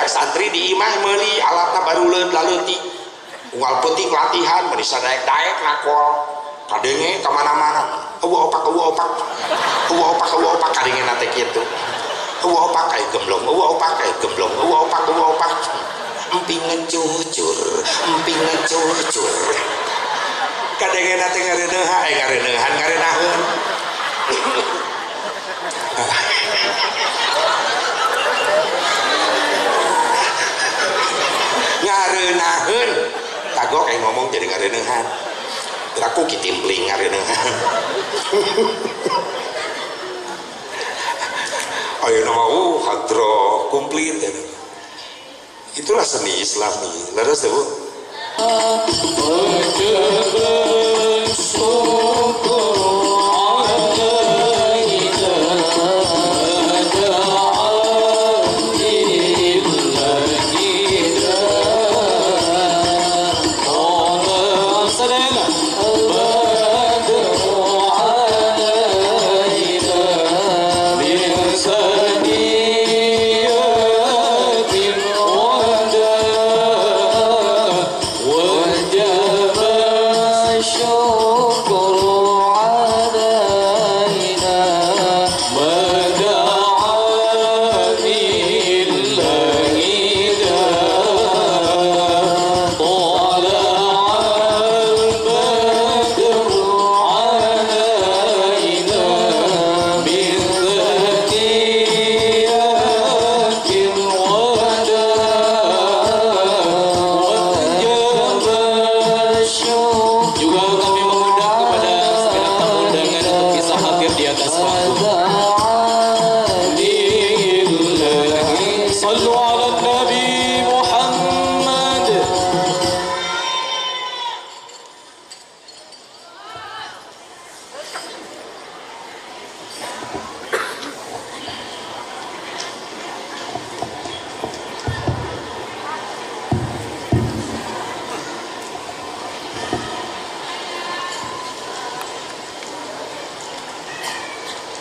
Santri di imah meuli alatna baru leutik. Unggal peuting latihan meuni sadaek-daek ngakol. Kadenge ka mana-mana. Eueuh opak eueuh opak. Eueuh opak eueuh opak kadengena teh kitu. Eueuh opak ai gemblong, eueuh opak ai gemblong, eueuh opak eueuh opak. Emping ngecucur, emping ngecucur. Kadengena teh ngareuneuhan, ai ngareuneuhan ngareunaheun. Ngareunahun kagok yang ngomong jadi ngareuneuhan aku kitimpling ngareuneuhan. Ayo nama hadroh komplit ya. Itulah seni Islam nih leres deh Bu.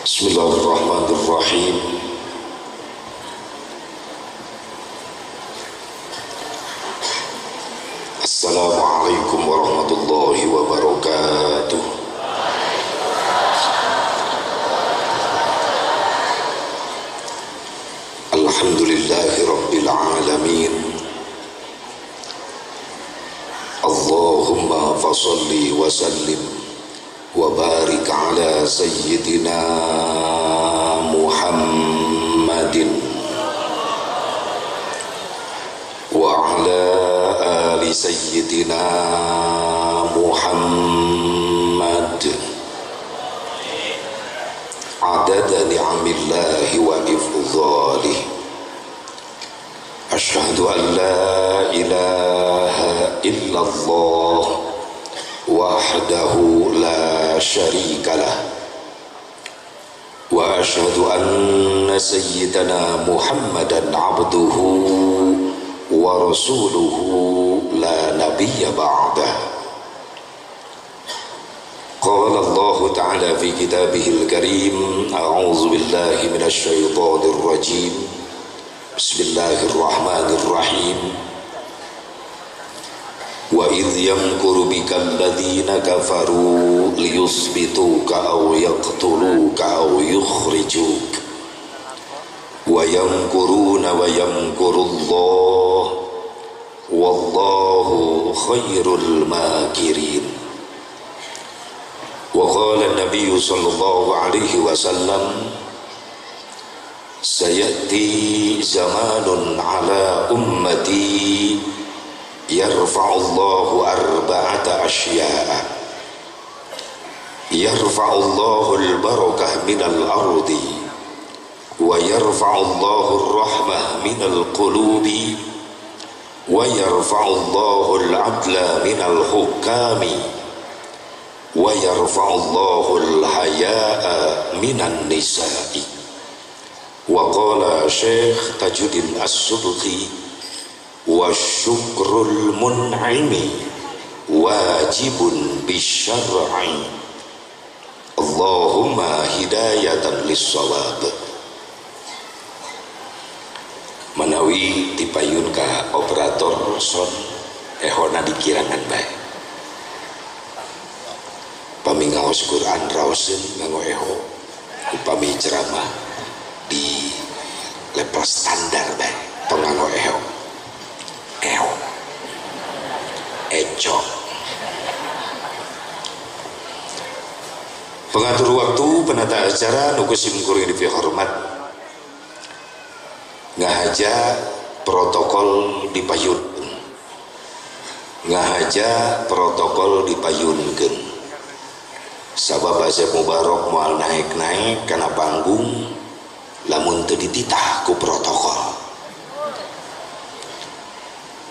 Bismillahirrahmanirrahim. Assalamualaikum warahmatullahi wabarakatuh. Alhamdulillahi rabbil alamin. Allahumma fasholli wa sallim wa barik ala sayyidina Muhammadin wa ala ali sayyidina Muhammad adada ni'amillahi wa ifdhalih. Asyhadu an la ilaha illallah wahdahu la syarika lah wa asyhadu anna sayyidana Muhammadan abduhu wa rasuluhu la nabiyya ba'dah. Qala Allah ta'ala fi kitabihil karim, a'udzu billahi minasy syaithanir rajim. Bismillahirrahmanirrahim. Wa idh yamkuru bika alladhina kafaru liyuthbituka aw yaqtuluka aw yukhrijuk wa yamkuruna wa yamkurullah wallahu khairul makirin. Wa qala an-nabiy sallallahu alaihi wasallam, sayati zamanun ala ummati yarfa'ullahu arba'ata asya'a. Yarfa'ullahu al-barakah minal ardi wa yarfa'ullahu ar-rahmah minal qulubi wa yarfa'ullahu al-'adla minal hukami wa yarfa'ullahu al-haya'a minan nisa'i. Wa qala Syekh Tajuddin As-Subki, wa syukrul mun'imi wajibun bisyar'i. Allahumma hidayatan lissawab. Mana Manawi dipayun ka operator son ehona dikirangan bae. Pami ngaos Quran raoseun nganggo eho, upami ceramah di level standar bae tong nganggo eho. Eho. Eco. Pengatur waktu penata acara nu ku sim kuring dipihormat ngahaja protokol dipayun, ngahaja protokol dipayunkeun. Sabab Asep Mubarok moal naik-naik kana panggung lamun teu dititah ku protokol.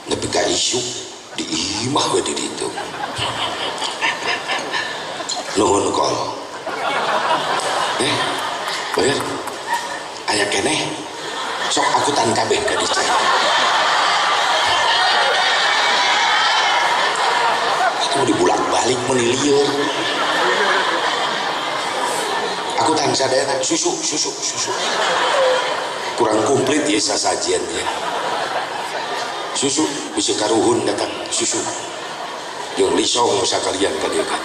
Nepi ka isuk di imah we di ditu. Nuhun kol. Bayar aya keneh sok akutan kabeh ka dicek. Itu dibulak-balik meuni lieur. Akutan sadayana susu susu susu. Kurang komplit ya sasajian ya. Susu bisa karuhun datang susu. Jeung lisong sakalian ka dieu kan.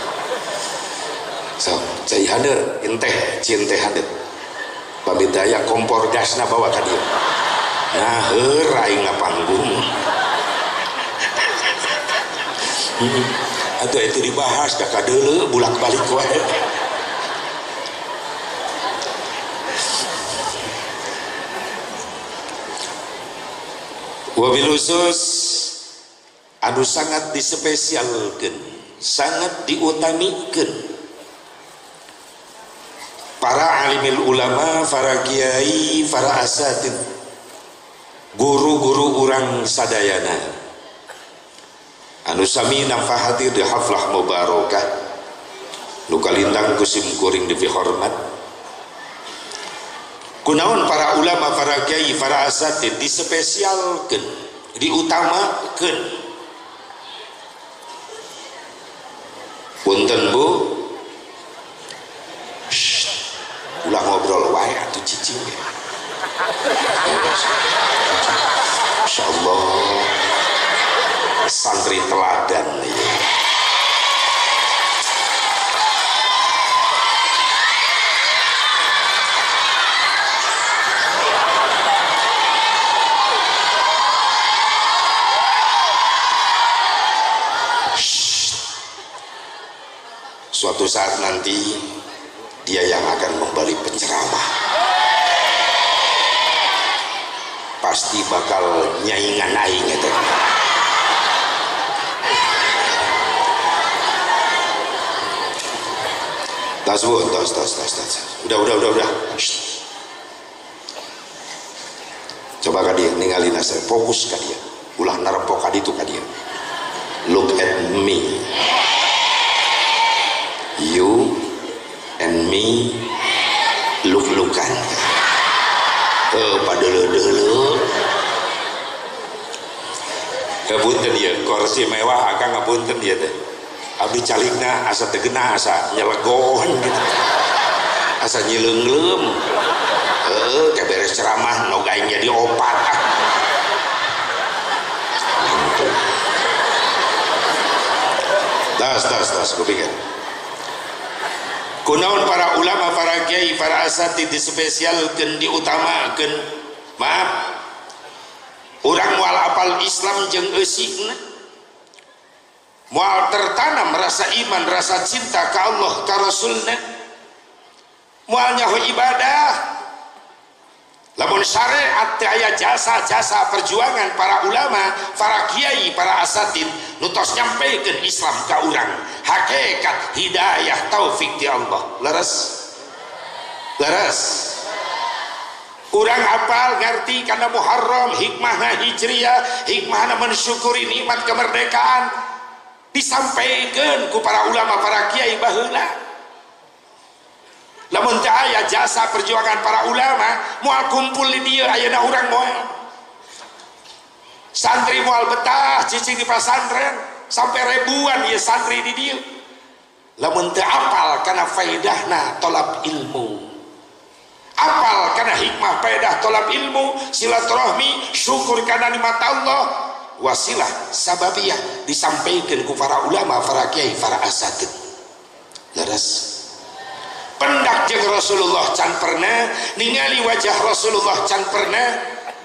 So, cai hader inteh cinte hader. Pamit daya kompor gasna bawa ka dieu. Nah, heur aing ngapanggung. Atuh itu dibahas da kadeuleu bulak-balik wae. Wabil khusus anu sangat dispesialkeun, sangat diutamikan para alimil ulama, para kiai, para asatid, guru-guru urang sadayana anu sami nampa hadir di haflah mubarakah nu kalintang ku sim kuring dipihormat. Kunaon para ulama, para kiai, para asatid dispesialkeun, diutamakeun. Punten Bu, ulah ngobrol wae atuh cicing ya. Insyaallah santri teladan ya. Suatu saat nanti dia yang akan memberi penceramah, pasti bakal nyaingan aing itu. Tas bu, tas tas tas tas. Udah udah udah udah. Shh. Coba ka dia ningali nasa, fokus ka dia. Ulah narempok ka ditu ka dia. Look at me. You and me luk-lukan. Padeuleu-deuleu. Ngapunten ieu, kursi mewah akang ngapunten ieu teh. Abdi calikna asa teu geunah, asa nyelegon gitu. Asa nyileungleum. Heuh, ke beres ceramah nog aing jadi opat. Tas tas tas kupikir. Kunaon para ulama, para kiai, para asatid dispesialkeun, diutamakeun. Maaf, urang moal apal Islam jeung eusina, moal tertanam rasa iman, rasa cinta ka Allah, ka Rasulna, moal nyaho ibadah. Lamun syariat teh aya jasa-jasa perjuangan para ulama, para kiai, para asatid nu tos nyampekeun Islam ka urang, hakikat hidayah taufik ti Allah. Leres? Leres. Urang apal ngarti kana Muharram, hikmahna hijriah, hikmahna mensyukuri nikmat kemerdekaan disampaikan ku para ulama, para kiai baheula. Lamun teu aya jasa perjuangan para ulama, moal kumpul di dieu ayeuna urang moal. Santri moal betah cicing di pasantren sampai ribuan ieu santri di dieu. Lamun teu apal kana faedahna tolab ilmu. Apal kana hikmah faedah tolab ilmu, silaturahmi, syukur kana nikmat Allah, wasilah sababiyah disampaikan ku para ulama, para kiai, para asatid. Leres. Pendak jeung Rasulullah can pernah, ningali wajah Rasulullah can pernah,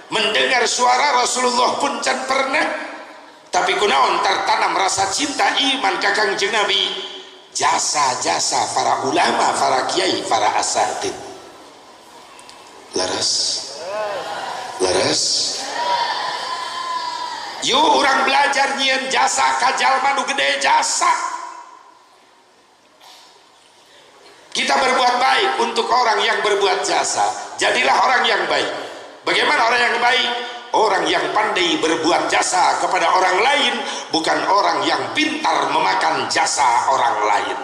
mendengar suara Rasulullah pun can pernah. Tapi kunaon tertanam rasa cinta iman ka Kangjeng Nabi, jasa-jasa para ulama, para kiai, para asatid. Leres. Leres. Yuk urang belajar nyieun jasa ka jalma nu gede jasa. Kita berbuat baik untuk orang yang berbuat jasa. Jadilah orang yang baik. Bagaimana orang yang baik? Orang yang pandai berbuat jasa kepada orang lain, bukan orang yang pintar memakan jasa orang lain.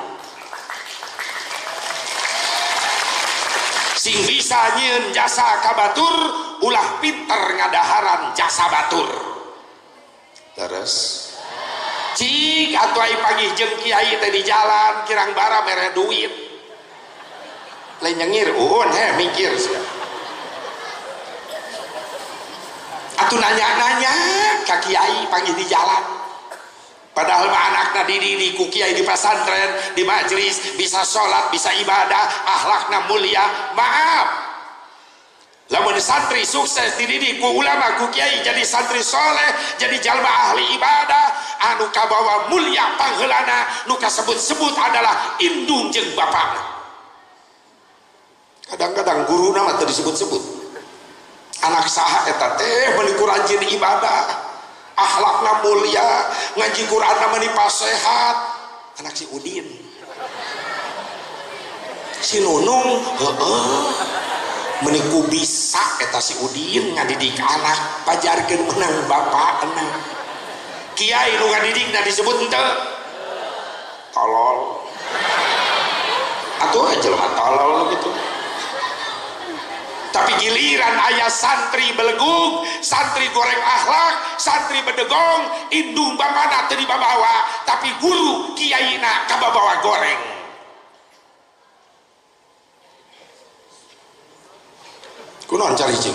Sing bisa nyieun jasa ka batur, ulah pintar ngadaharan jasa batur. Terus cik atuh ai pagih jeung kiai teh di jalan kirang bara mere duit. Lain nyengir, uun he mikir sia. Atuh nanya-nanya ka kiai panggih di jalan. Padahal mah anakna dididik ku kiai di pesantren, di majelis, bisa sholat, bisa ibadah, akhlakna mulia. Maaf. Lamun santri sukses dididik ku ulama, ku kiai jadi santri soleh, jadi jalma ahli ibadah, anu kabawa mulia pangheulana, nu kasebut-sebut adalah indung jeung bapakna. Kadang-kadang guru nama teu disebut-sebut. Anak saha eta teh meuni ku rajin ibadah, akhlakna mulia, ngaji Qur'anna meuni pasehat. Anak si Udin. Si Nunung heueuh meuni ku bisa eta si Udin ngadidik anak, pajarkeun menang bapakna. Kiai nu ngadidikna disebut henteu? Tolol. Atuh jelema tolol gitu. Tapi giliran ayah santri belegug, santri goreng akhlak, santri bedegong, indung bapana teu dibabawa, tapi guru kiaina kababawa goreng. Kunaon cari cing?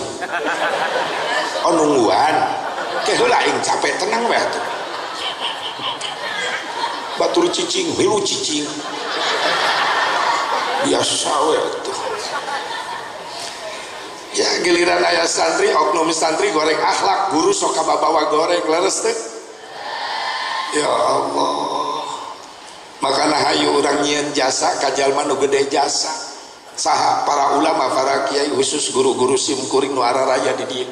Oh nungguan. Ke heula aing capek tenang we atuh. Batur cicing, milu cicing. Biasa we atuh. Ya giliran ayah santri, oknum santri goreng akhlak, guru sok kababawa goreng, leres teh. Ya Allah. Makana hayu urang nyieun jasa ka jalma nu gede jasa. Saha para ulama, para kiai, khusus guru-guru sim kuring nu araraya di dieu.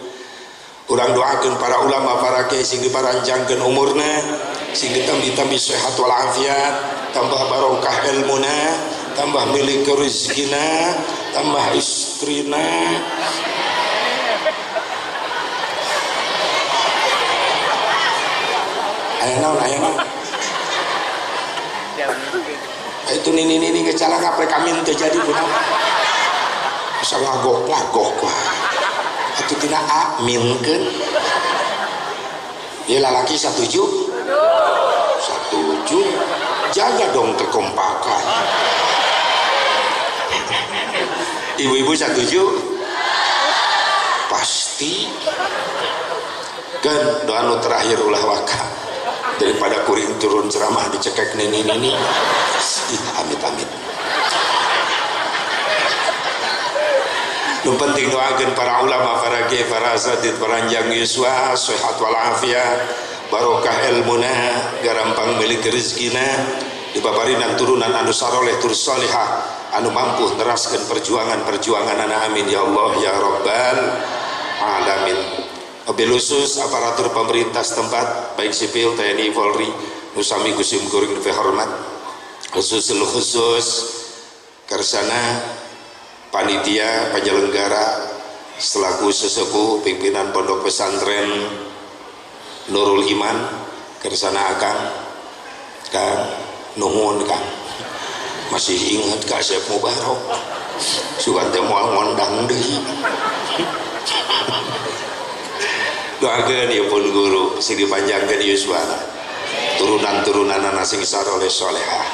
Urang doakeun para ulama, para kiai sing diparanjangkeun umurna, sing ditambi-tambi sehat walafiat, tambah barokah ilmuna, tambah milik rezekina, tambah istrina. Aya naon, aya naon. Itu nini-nini ngecalak aprek amin teu jadi kunaon. Asa ngagok-ngagok wah. Atuh tina aminkeun. Ieu lalaki satuju? Satuju. Jaga dong kekompakan. Ibu-ibu satuju? Pasti. Kan doa nu terakhir ulah waka. Daripada kuring turun ceramah dicekek nini-nini. Ih, amit-amit. Nu penting doakeun para ulama, para kiai, para asatid, paranjang yuswa, sehat walafiat, barokah ilmuna, garampang milik rezekina, dipaparinan turunan anu saroleh tur solehah, anu mampu neraskeun perjuangan-perjuangan anak, amin ya Allah ya Rabbal alamin. Wabil khusus aparatur pemerintah setempat baik sipil, TNI, Polri, nusami kusim kuring dihormat, khusus khusus kersana panitia penyelenggara selaku sesepuh pimpinan pondok pesantren Nurul Iman, kersana akang kang nuhun kang, masih ingat ka Syekh Mubarok sugan teh moal ngondang deui. Doakeun ieu pun guru sing dipanjangkeun yuswana, turunan-turunanana sing saroleh solehah.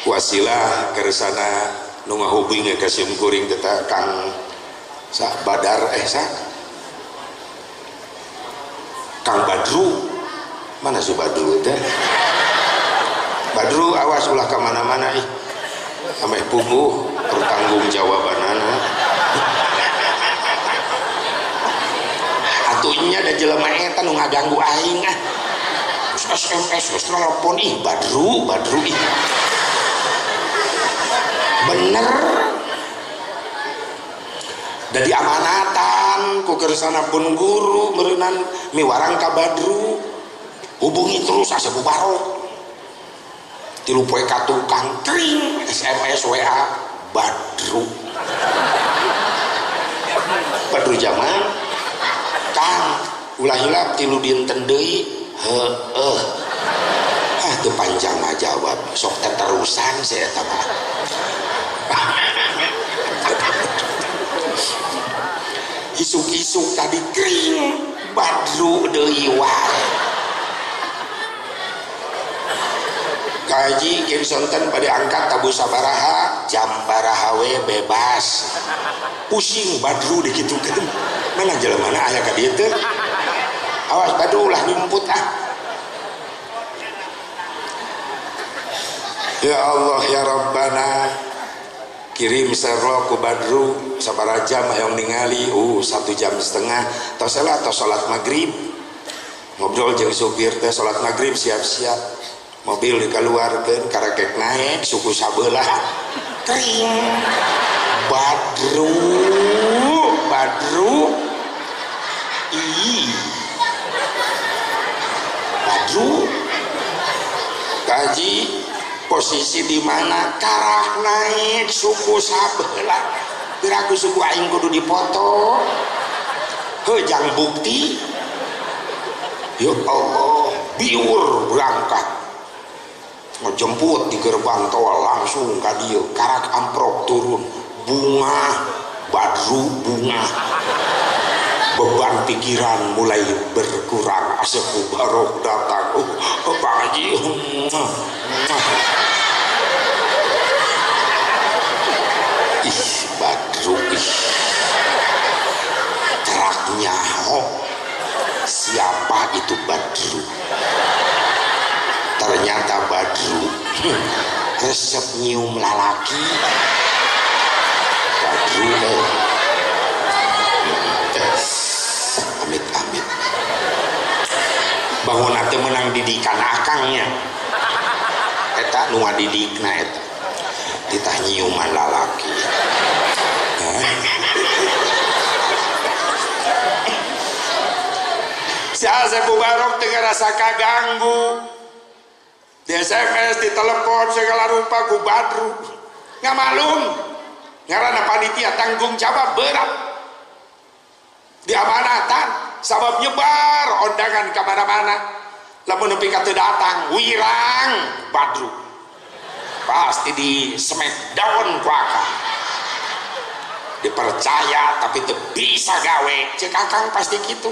Wasilah kersana Nu ngahubung ka sim kuring teh Kang sa Badar sa Kang Badru. Mana si Badru teh? Badru awas ulah ka mana-mana ih. Ameh puguh pertanggungjawabanana. Atunya da jelema eta nu ngaganggu aing ah. SMS geus telepon ih Badru, Badru ih. Bener. Da diamanatan ku kersana pun guru meureunnan miwarang ka Badru. Hubungi terus asa bubarok. Tilu poe ka tukang kring SMS WA Badru. Badru zaman Kang ulah hilap tilu dinten deui heueuh. Ah teu panjang mah jawab sok teterusan si eta mah. Isuk-isuk tadi kring Badru deui wae. Kaji kim sonten pada angkat tabu sabaraha jam baraha we bebas. Pusing Badru dikitukeun. Mana jelema mana aya ka dieu teh? Awas Badru ulah nyumput ah. Ya Allah ya Rabbana kirim serlo ku Badru sabaraha jam hayang ningali 1,5 jam tos lah tos salat maghrib ngobrol jeung supir teh salat maghrib siap-siap mobil dikeluarkeun karekek naik suku sabelah kring Badru Badru ih Badru kaji posisi di mana karak naik suku sabelah piraku suku aing kudu dipoto heuh bukti ya Allah biur berangkat ngejemput di gerbang tol langsung ka dieu karak amprok turun bunga Badru bunga beban pikiran mulai berkurang Asep Mubarok datang oh Pak Haji ih Badru ih teraknya ho siapa itu Badru ternyata Badru resep nyium lalaki Badru amit amit bangun teh menang didikan akangnya eta nu ngadidikna eta titah nyiuman lalaki si Asep Mubarok teu ngarasa kaganggu di SMS, di telepon, segala rupa ku Badru nggak malum ngaranna panitia tanggung jawab berat diamanatan sabab nyebar undangan ke mana-mana lamun nepi ka teu datang wirang Badru pasti di smackdown ku akang dipercaya tapi teu bisa gawe cek akang pasti kitu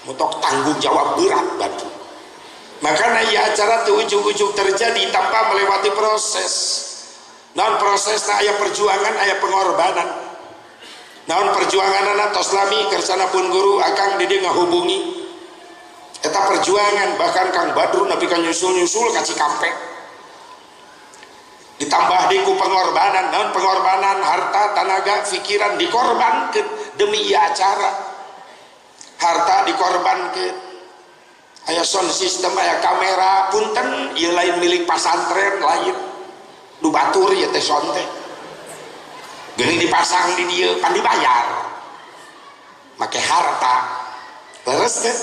mutok tanggung jawab berat Badru. Makanya ya acara itu ujung-ujung terjadi tanpa melewati proses. Naon prosesna aya perjuangan, aya pengorbanan. Naon perjuanganna tos lami kersana pun guru akang di dieu ngahubungi. Eta perjuangan bahkan Kang Badru nepi ka nyusul-nyusul ka Cikampek. Ditambah deui ku pengorbanan, naon pengorbanan harta, tanaga, pikiran dikorbankeun demi ieu acara. Harta dikorbankeun. Aya sound system, aya kamera, punten ieu lain milik pasantren lain. Nu batur ieu teh sound teh. Geuning dipasang di dieu pan dibayar. Make harta. Leres teh.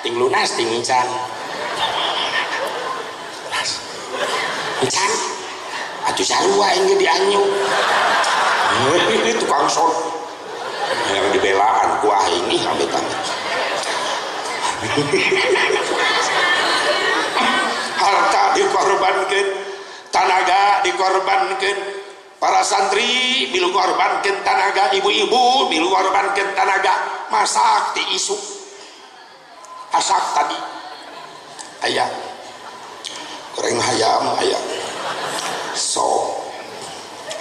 Ting lunas ting incan. Lunas. Incan. Atuh sarua aing ge dianyu. Ini tukang sound. Yang dibelaan ku aing ih amit-amit. Harta dikorbankan, tanaga dikorbankan, para santri milu korbankan tanaga, ibu-ibu milu korbankan tanaga, masak ti isuk asak tadi ayam goreng hayam ayam sop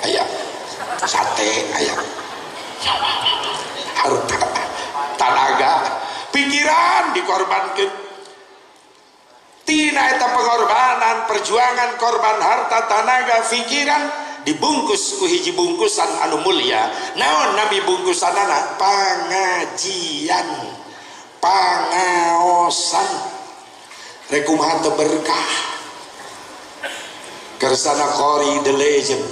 aya sate aya harta tanaga pikiran dikorbankeun tina eta pengorbanan perjuangan korban harta tanaga pikiran dibungkus ku hiji bungkusan anu mulia naon nabi bungkusanana pangajian pangaosan rek kumaha teu berkah kersana qori the legend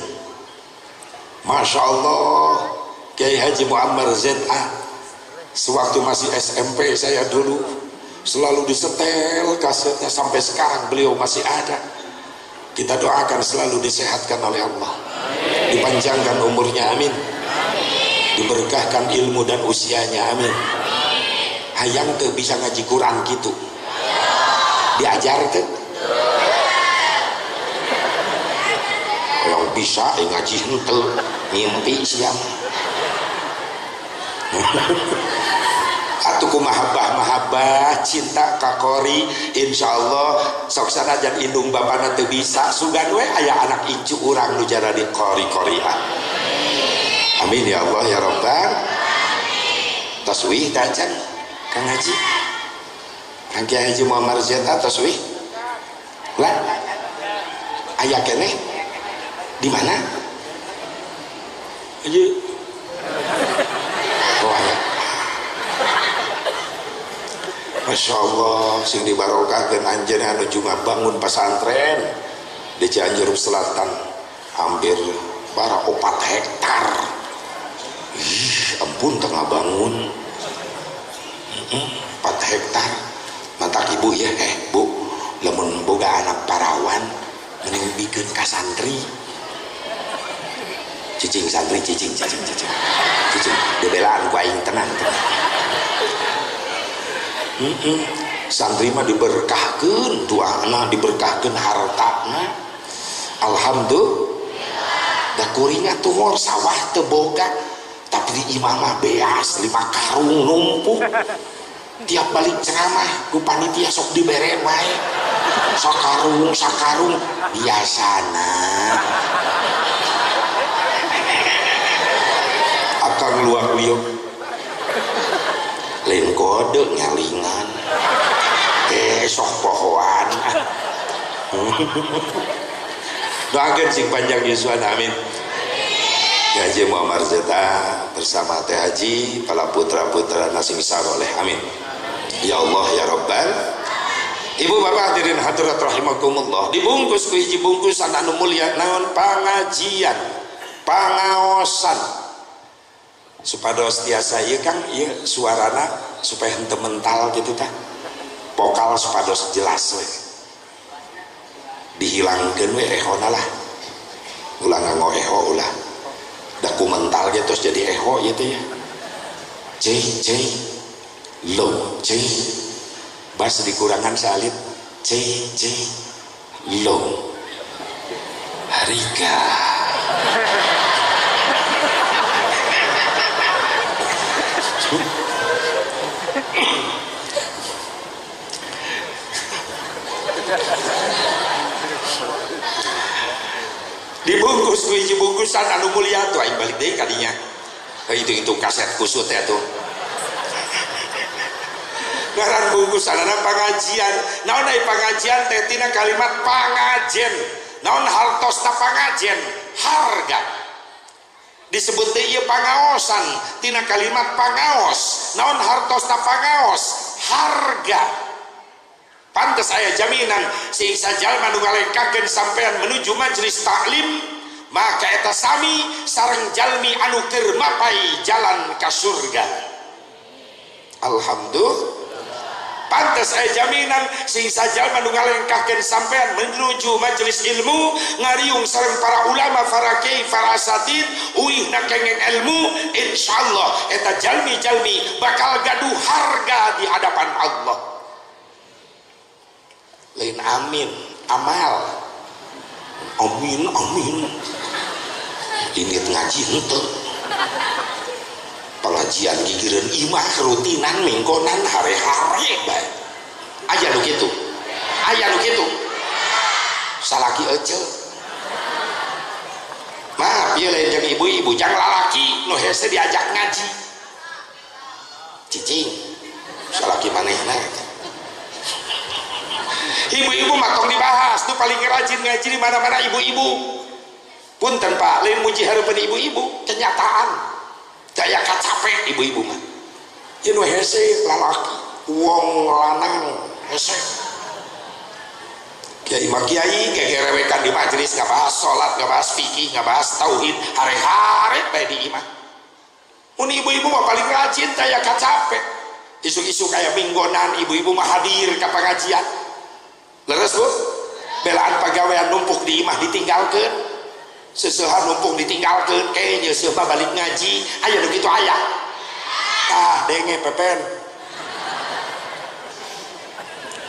Masya Allah Kiai Haji Muammar ZA sewaktu masih SMP saya dulu selalu disetel kasetnya sampai sekarang beliau masih ada. Kita doakan selalu disehatkan oleh Allah, dipanjangkan umurnya, amin, diberkahkan ilmu dan usianya, amin. Hayang teu bisa ngaji Quran gitu diajar teu yang bisa ngaji henteu ngimpi siang atuh kumahabbah-mahabbah cinta ka qori insyaallah sok sanajan indung bapana teu bisa sugan we aya anak incu urang nu jaradi qori-qoriah amin ya Allah ya rabbal taswih tacan Kang Haji Kang Kiai Haji Muammar Zeta taswih lah aya keneh di mana aja oh aya Masya Allah sing dibarokahkeun anjeun anu juga bangun pesantren di Cianjur Selatan hampir bara 4 hektar. Ih, ampun tengah bangun 4 hektar mantak ibu ya bu lamun boga anak parawan mending bikin ka santri cicing santri cicing cicing cicing cicing dibelaan ku aing tenang tenang. Santri mah diberkahkeun doana diberkahkeun hartana alhamdulillah da kuring atuh mor sawah teu boga tapi di imah mah beas 5 karung numpuk tiap balik ceramah ku panitia sok dibere wae sakarung sakarung biasana akang luang liuk lain kode nyalingan sok pohoan doakeun sing panjang yuswana amin. Haji Muammar Zeta bersama Teh Haji para putra-putra nasing saleh amin ya Allah ya Rabbal. Ibu bapak hadirin hadirat rahimakumullah dibungkus ku hiji bungkusan anu mulia naon pangajian pangaosan supados tiasa ieu Kang ieu suarana supaya henteu mental gitu tah vokal supados jelas we dihilangkeun we ehona lah ulah nganggo eho ulah da ku mental ge terus jadi eho ieu teh ya C C lo C bas dikurangan salit C C lo harika dibungkus ku hiji bungkusan anu mulia tuh aing balik deui kadinya hitung-hitung kaset kusut ya tuh ngaran bungkusanana pangajian naon ai pangajian teh tina kalimat pangajen naon hartosna pangajen harga disebut teh ieu pangaosan tina kalimat pangaos naon hartosna pangaos harga. Pantes aya jaminan sing sajalma nu ngalengkakeun sampean menuju majelis taklim maka eta sami sareng jalmi anu keur mapai jalan ka surga. Alhamdulillah. Pantes aya jaminan sing sajalma nu ngalengkahkeun sampean menuju majelis ilmu ngariung sareng para ulama, para kiai, para asatid uihna kengeng ilmu insyaallah eta jalmi-jalmi bakal gaduh harga di hadapan Allah. Lain amin, amal. Amin, amin. Ini ngaji henteu. Pengajian gigireun imah rutinan mingkonan hare-hare bae. Aya nu kitu. Aya nu kitu. Salaki eceu. Maaf Tapi lain jeung ibu-ibu jang lalaki nu hese diajak ngaji. Cicing salaki manehna. Ibu-ibu mah tong dibahas, nu paling rajin ngaji di mana-mana ibu-ibu. Punten Pak, lain muji hareupeun ibu-ibu, kenyataan. Daya kacape ibu-ibu mah. Ieu nu hese lalaki, wong lanang hese. Kiai mah kiai gegerewekan di majelis ngabahas salat, ngabahas fikih, ngabahas tauhid, hare-hare bae di imah. Mun ibu-ibu mah paling rajin daya kacape. Isu-isu kayak minggonan ibu-ibu mah hadir ka pengajian. Leres Bu? Belaan pagawean numpuk di imah ditinggalkeun. Seseuhan numpuk ditinggalkeun, ke nyeuseuh mah balik ngaji, aya nu kitu aya. Ah, denge pepen.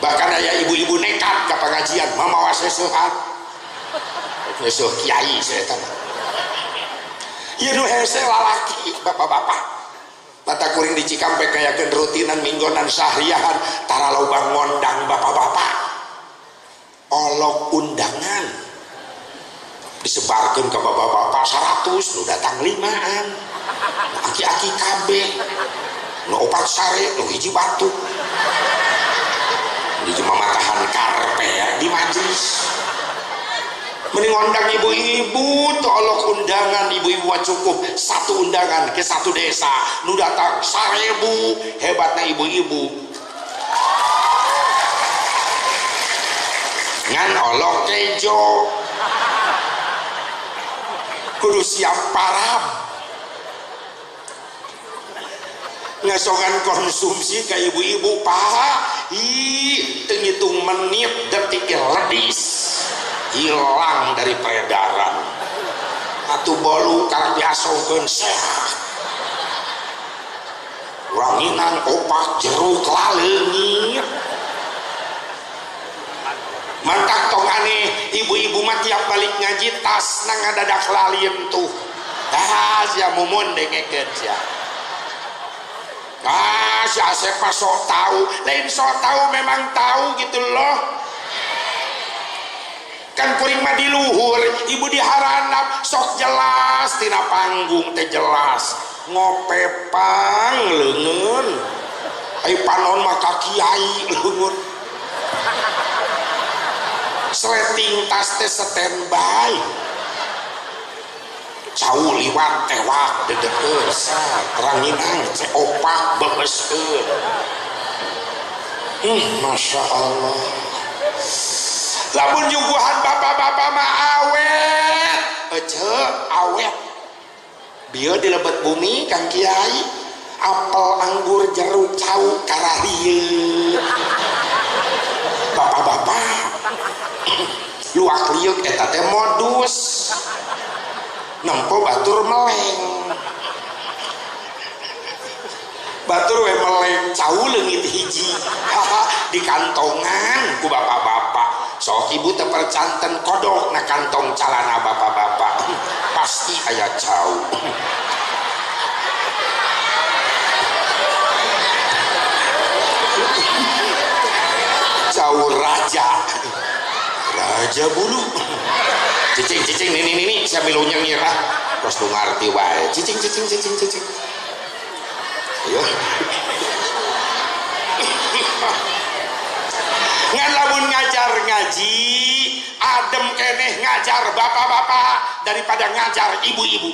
Bahkan aya ibu-ibu nekat ka pengajian mamawa seseuhan. Nyeuseuh kiai saya mah. Ieu nu hese lalaki bapak-bapak. Mata kuring di Cikampek kayakeun rutinan minggonan sahriahan tara loba ngondang bapak-bapak. Olok undangan disebarkan ke bapak-bapak 100 nu datang 5an, aki-aki kabeh nu opat sare nu hiji batu di mamatahan karpet di majelis. Mending ngondang ibu-ibu tuh olok undangan ibu-ibu cukup satu undangan ke satu desa nu datang 1000. Hebatnya ibu-ibu ngan olok kejo kudu siap parab ngasongan konsumsi ke ibu-ibu paha ih ngitung menit detik ledis hilang dari peredaran atuh bolu karena diasongkeun sehat ranginan opak jeruk laleungit. Mantak tong aneh ibu-ibu mah tiap balik ngaji tas na ngadadak laliem tuh. Dah sia mumun dengekeun sia. Ah si Asep mah sok tahu, lain sok tahu memang tahu gitu loh. Kan kuring mah di luhur, ibu di haranap sok jelas tina panggung teh jelas. Ngopepang leungeun. Ai panon mah ka kiai leungeun. Sleting tas teh standby cau liwat tewak dedekeun ranginang opak bebeskeun. Masya Allah lamun nyuguhan bapak-bapak mah awet ece awet bieu di lebet bumi Kang Kiai apel anggur jeruk cau kararieu bapak-bapak luak liuk eta teh modus nempo batur meleng batur we meleng cau leungit hiji di kantongan ku bapak-bapak sok ibu teu percanten kodok na kantong calana bapak-bapak pasti aya cau. Cau raja raja bulu cicing cicing nini nini saya milu nyengir ah terus lu ngarti wae cicing cicing cicing cicing ayo. Ngan lamun ngajar ngaji adem keneh ngajar bapak-bapak daripada ngajar ibu-ibu.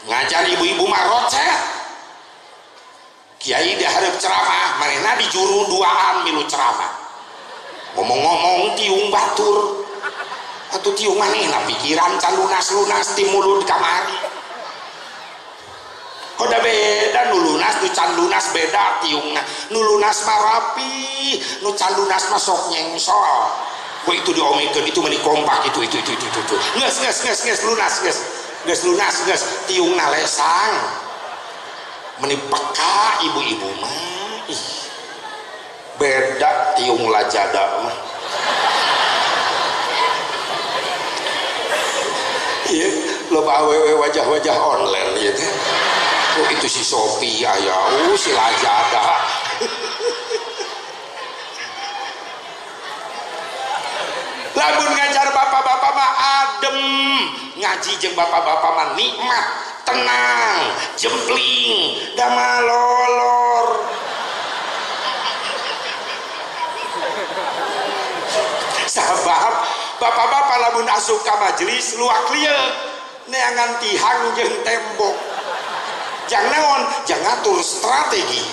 Ngajar ibu-ibu mah rocet kiai diharap ceramah manehna di juru duaan milu ceramah ngomong-ngomong tiung batur atau tiung manehna pikiran can lunas-lunas ti mulut kamari. Koda beda nu lunas nu can lunas beda tiungna nu lunas mah rapi nu can lunas mah sok nyengsol. Ku itu diomongkeun itu meni kompak itu geus geus geus geus lunas geus geus lunas geus tiungna lesang meni peka ibu-ibu mah. Ih beda tiung lajada mah. Iya loba awewe wajah-wajah online gitu. Oh itu si Sophia ya, oh si Lajada. Lamun ngajar bapak-bapak mah adem. Ngaji jeung bapak-bapak mah nikmat, tenang, jempling, damalolor. Sabab bapak-bapak lamun asup ka majelis luak lieuk neangan tihang jeung tembok. Jang naon? Jang ngatur strategi.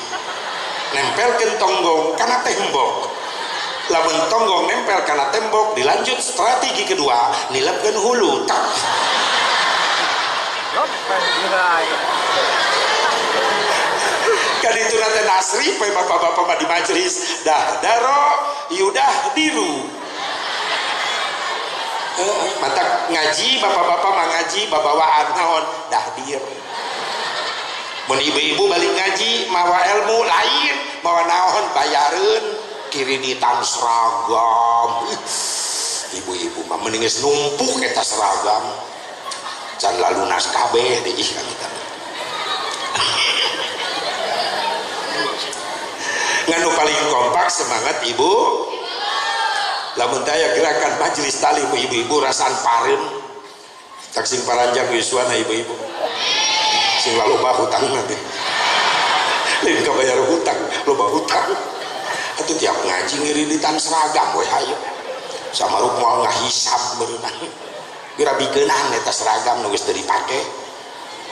Nempelkeun tonggong kana tembok. Lamun tonggong nempel kana tembok, dilanjut strategi kedua, nilepkeun hulu. Tak. Kan itu nanti nasri pe bapak-bapak mah di majelis dah daro yudah diru. Mata ngaji bapak-bapak mah ngaji babawaan naon dahdir. Mun ibu-ibu balik ngaji mawa ilmu lain, mawa naon bayareun kirinitan seragam. Ibu-ibu mah mending geus numpuk eta seragam. Can lalunas kabeh deui ka kita. Ngan nu paling kompak semangat ibu. Lamun daya gerakan majelis talim ibu-ibu rasaan pareum. Tak sing paranjang yuswana ibu-ibu. Sing loba hutang nanti. Lain kabayar hutang, loba hutang. Atuh tiap ngaji ngirinitan seragam we hayu. Samaruk moal ngahisab meureunang. Geura bikeunan eta seragam nu geus teu dipake.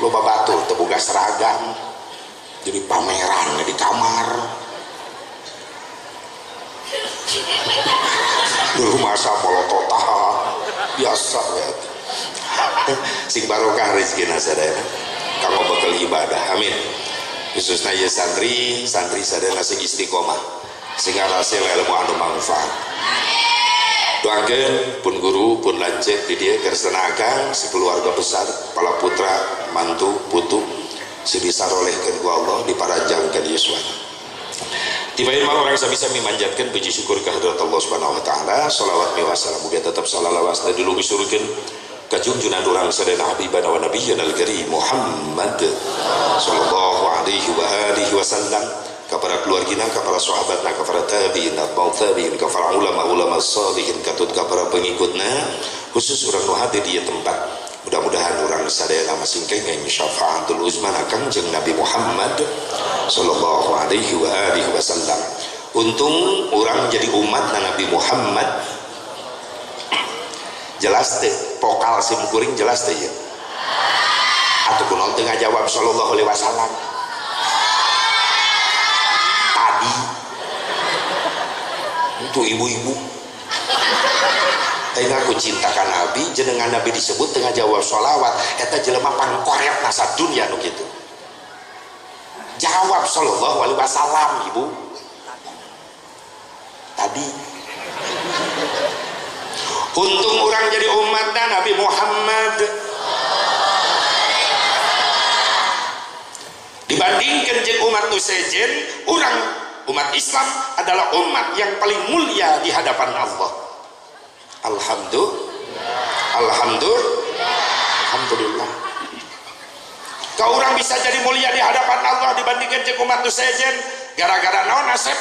Loba batur teu boga seragam. Jadi pameran di kamar. Dulu masa molototah biasa ya. Sing barokah rezekina sadayana kanggo bekal ibadah, amin. Khususna ieu santri, santri sadayana sing istiqomah, sing ngarasil ilmu anu manfaat. Doakeun pun guru pun lanceuk di dieu kersana akang sekeluarga besar, pala putra, mantu, putu sing disarolehkeun ku Allah diparanjangkeun yuswana. Tiba-tiba orang sami-sami manjatkan puji syukur kehadirat Allah Subhanahu wa taala, salawat miwah salam mugia tetap salawat dulu disurkeun ka junjungan urang sadayana habibana wa nabiyyana al-karim Muhammad sallallahu alaihi wa alihi wasallam, kepada keluargina, kepada sahabatna, kepada tabi'in, atba'ut tabi'in, kepada ulama-ulama salihin, katut kepada pengikutna, khusus urang nu hadir di tempat. Mudah-mudahan urang sadayana masing kenging syafaatul uzma Kangjeng Nabi Muhammad sallallahu alaihi wa alihi wasallam. Untung orang jadi umat Nabi Muhammad. Jelas teh pokal sim kuring jelas teh ya. Atuh kunaon teu ngajawab sallallahu alaihi wasallam. Tadi itu ibu-ibu teh ngaku cinta ka Nabi, jenengan Nabi disebut teu ngajawab sholawat, eta jelema pangkoret nasa dunya nu kitu. Jawab sallallahu alaihi wasallam ibu. Tadi untung orang jadi umatnya Nabi Muhammad. Dibandingkan jeung umat nu sejen, orang umat Islam adalah umat yang paling mulia di hadapan Allah. Alhamdulillah. Alhamdulillah. Alhamdulillah. Kau orang bisa jadi mulia di hadapan Allah dibandingkan jeung umat nu sejen gara-gara naon nasib?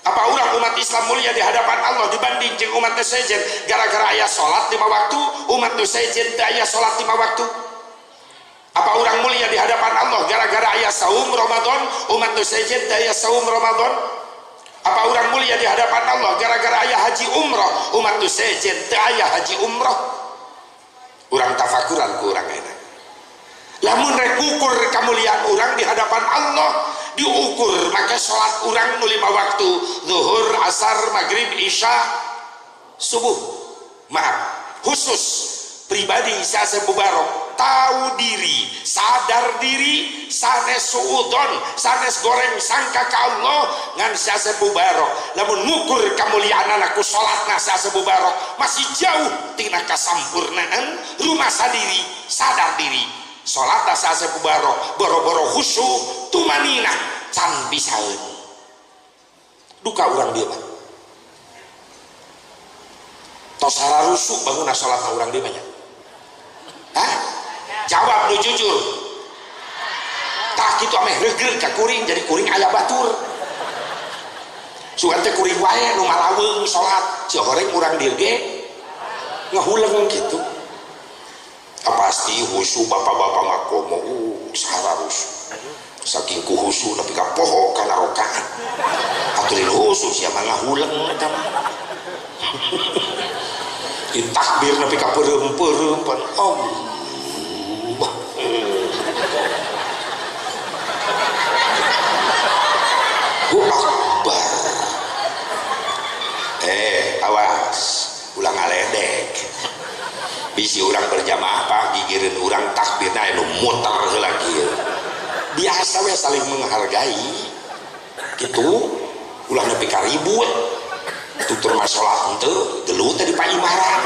Apa orang umat Islam mulia di hadapan Allah dibanding jeung umat nu sejen gara-gara aya salat 5 waktu, umat nu sejen teu aya salat 5 waktu? Apa orang mulia di hadapan Allah gara-gara aya saum Ramadan, umat nu sejen teu aya saum Ramadan? Apa orang mulia di hadapan Allah gara-gara aya haji umroh, umat nu sejen teu aya haji umroh? Urang tafakuran ku urang enak. Lamun rek ukur kemuliaan orang di hadapan Allah diukur maka sholat orang nu 5 waktu, zuhur, asar, maghrib, isya, subuh. Maaf, khusus pribadi saya Mubarok tahu diri, sadar diri, sanes suudon, sanes goreng sangka ka Allah ngan saya Mubarok. Lamun ngukur kemuliaan anakku sholatna saya Mubarok masih jauh tina kasampurnaan rumah sadiri, sadar diri. Salat asa Mubarok boro-boro khusyuk tumaninah can bisaeun. Duka urang dieu mah. Tos hararusuk bangunna salatna urang dieu mah nya. Hah? Jawab nu jujur. Tah kitu ameh regreg ka kuring jadi kuring aya batur. Sugan teh kuring wae nu malaweung salat, ceu horeng urang dieu ge ngahuleng kitu. Pasti khusyuk bapak-bapak ngakomo sahararus. Saking ku khusyuk nepi ka poho kana rokaat. Atuh khusyuk sia mah ngahuleng eta mah. Takbir nepi ka peureum-peureum pan Allah. Akbar. Awas, ulah ngaledek. Bisi urang berjamaah pak gigireun urang takbirna anu muter heula kieu. Biasa we saling menghargai. Gitu, ulah nepi ka ribut. Tutur mah salat henteu, gelut teh di paimaran.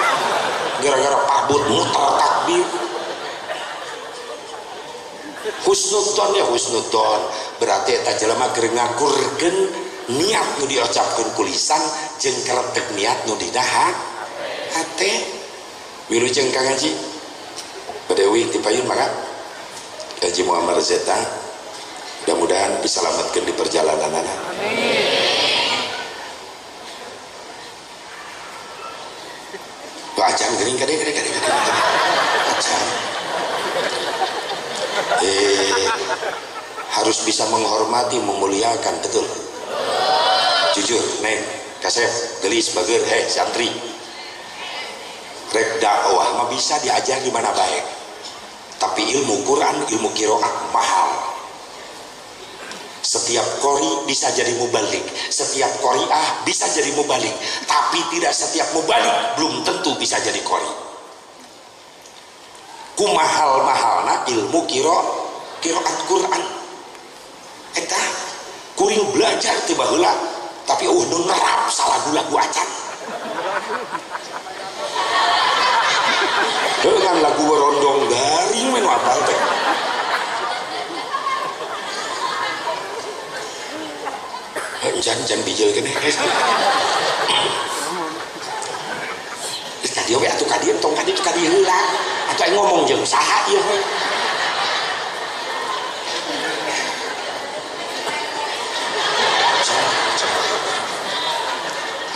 Gara-gara pabut muter takbir. Husnudzon ya husnudzon, berarti eta jelema keur ngakurkeun niat nu diucapkeun ku lisan jeung keretek niat nu dina hate. Wilujeng Kang Haji Badewi ti payun mangga Haji Muhammad Zeta, mudah-mudahan diselamatkeun di perjalananana. Amin. Acan geuning kade kade kade kade. Acan. Harus bisa menghormati, memuliakan, betul. Jujur, neng, kasep, gelis, bager, hei, santri. Rek dakwah mah bisa diajar di mana baik. Tapi ilmu Quran, ilmu qiraat mahal. Setiap qori bisa jadi mubalik, setiap qoriah bisa jadi mubalik, tapi tidak setiap mubalik belum tentu bisa jadi qori. Kumahal-mahalna ilmu qiraat Quran. Eta kuring belajar ti baheula tapi eueuh nu nerap salagu-lagu acan. Dengan lagu werondong garing we nu apal teh. Jan-jan bijil keneh. Geus ka dieu we atuh ka dieu tong ka dieu ka dieu heula. Atuh aing ngomong jeung saha ieu we.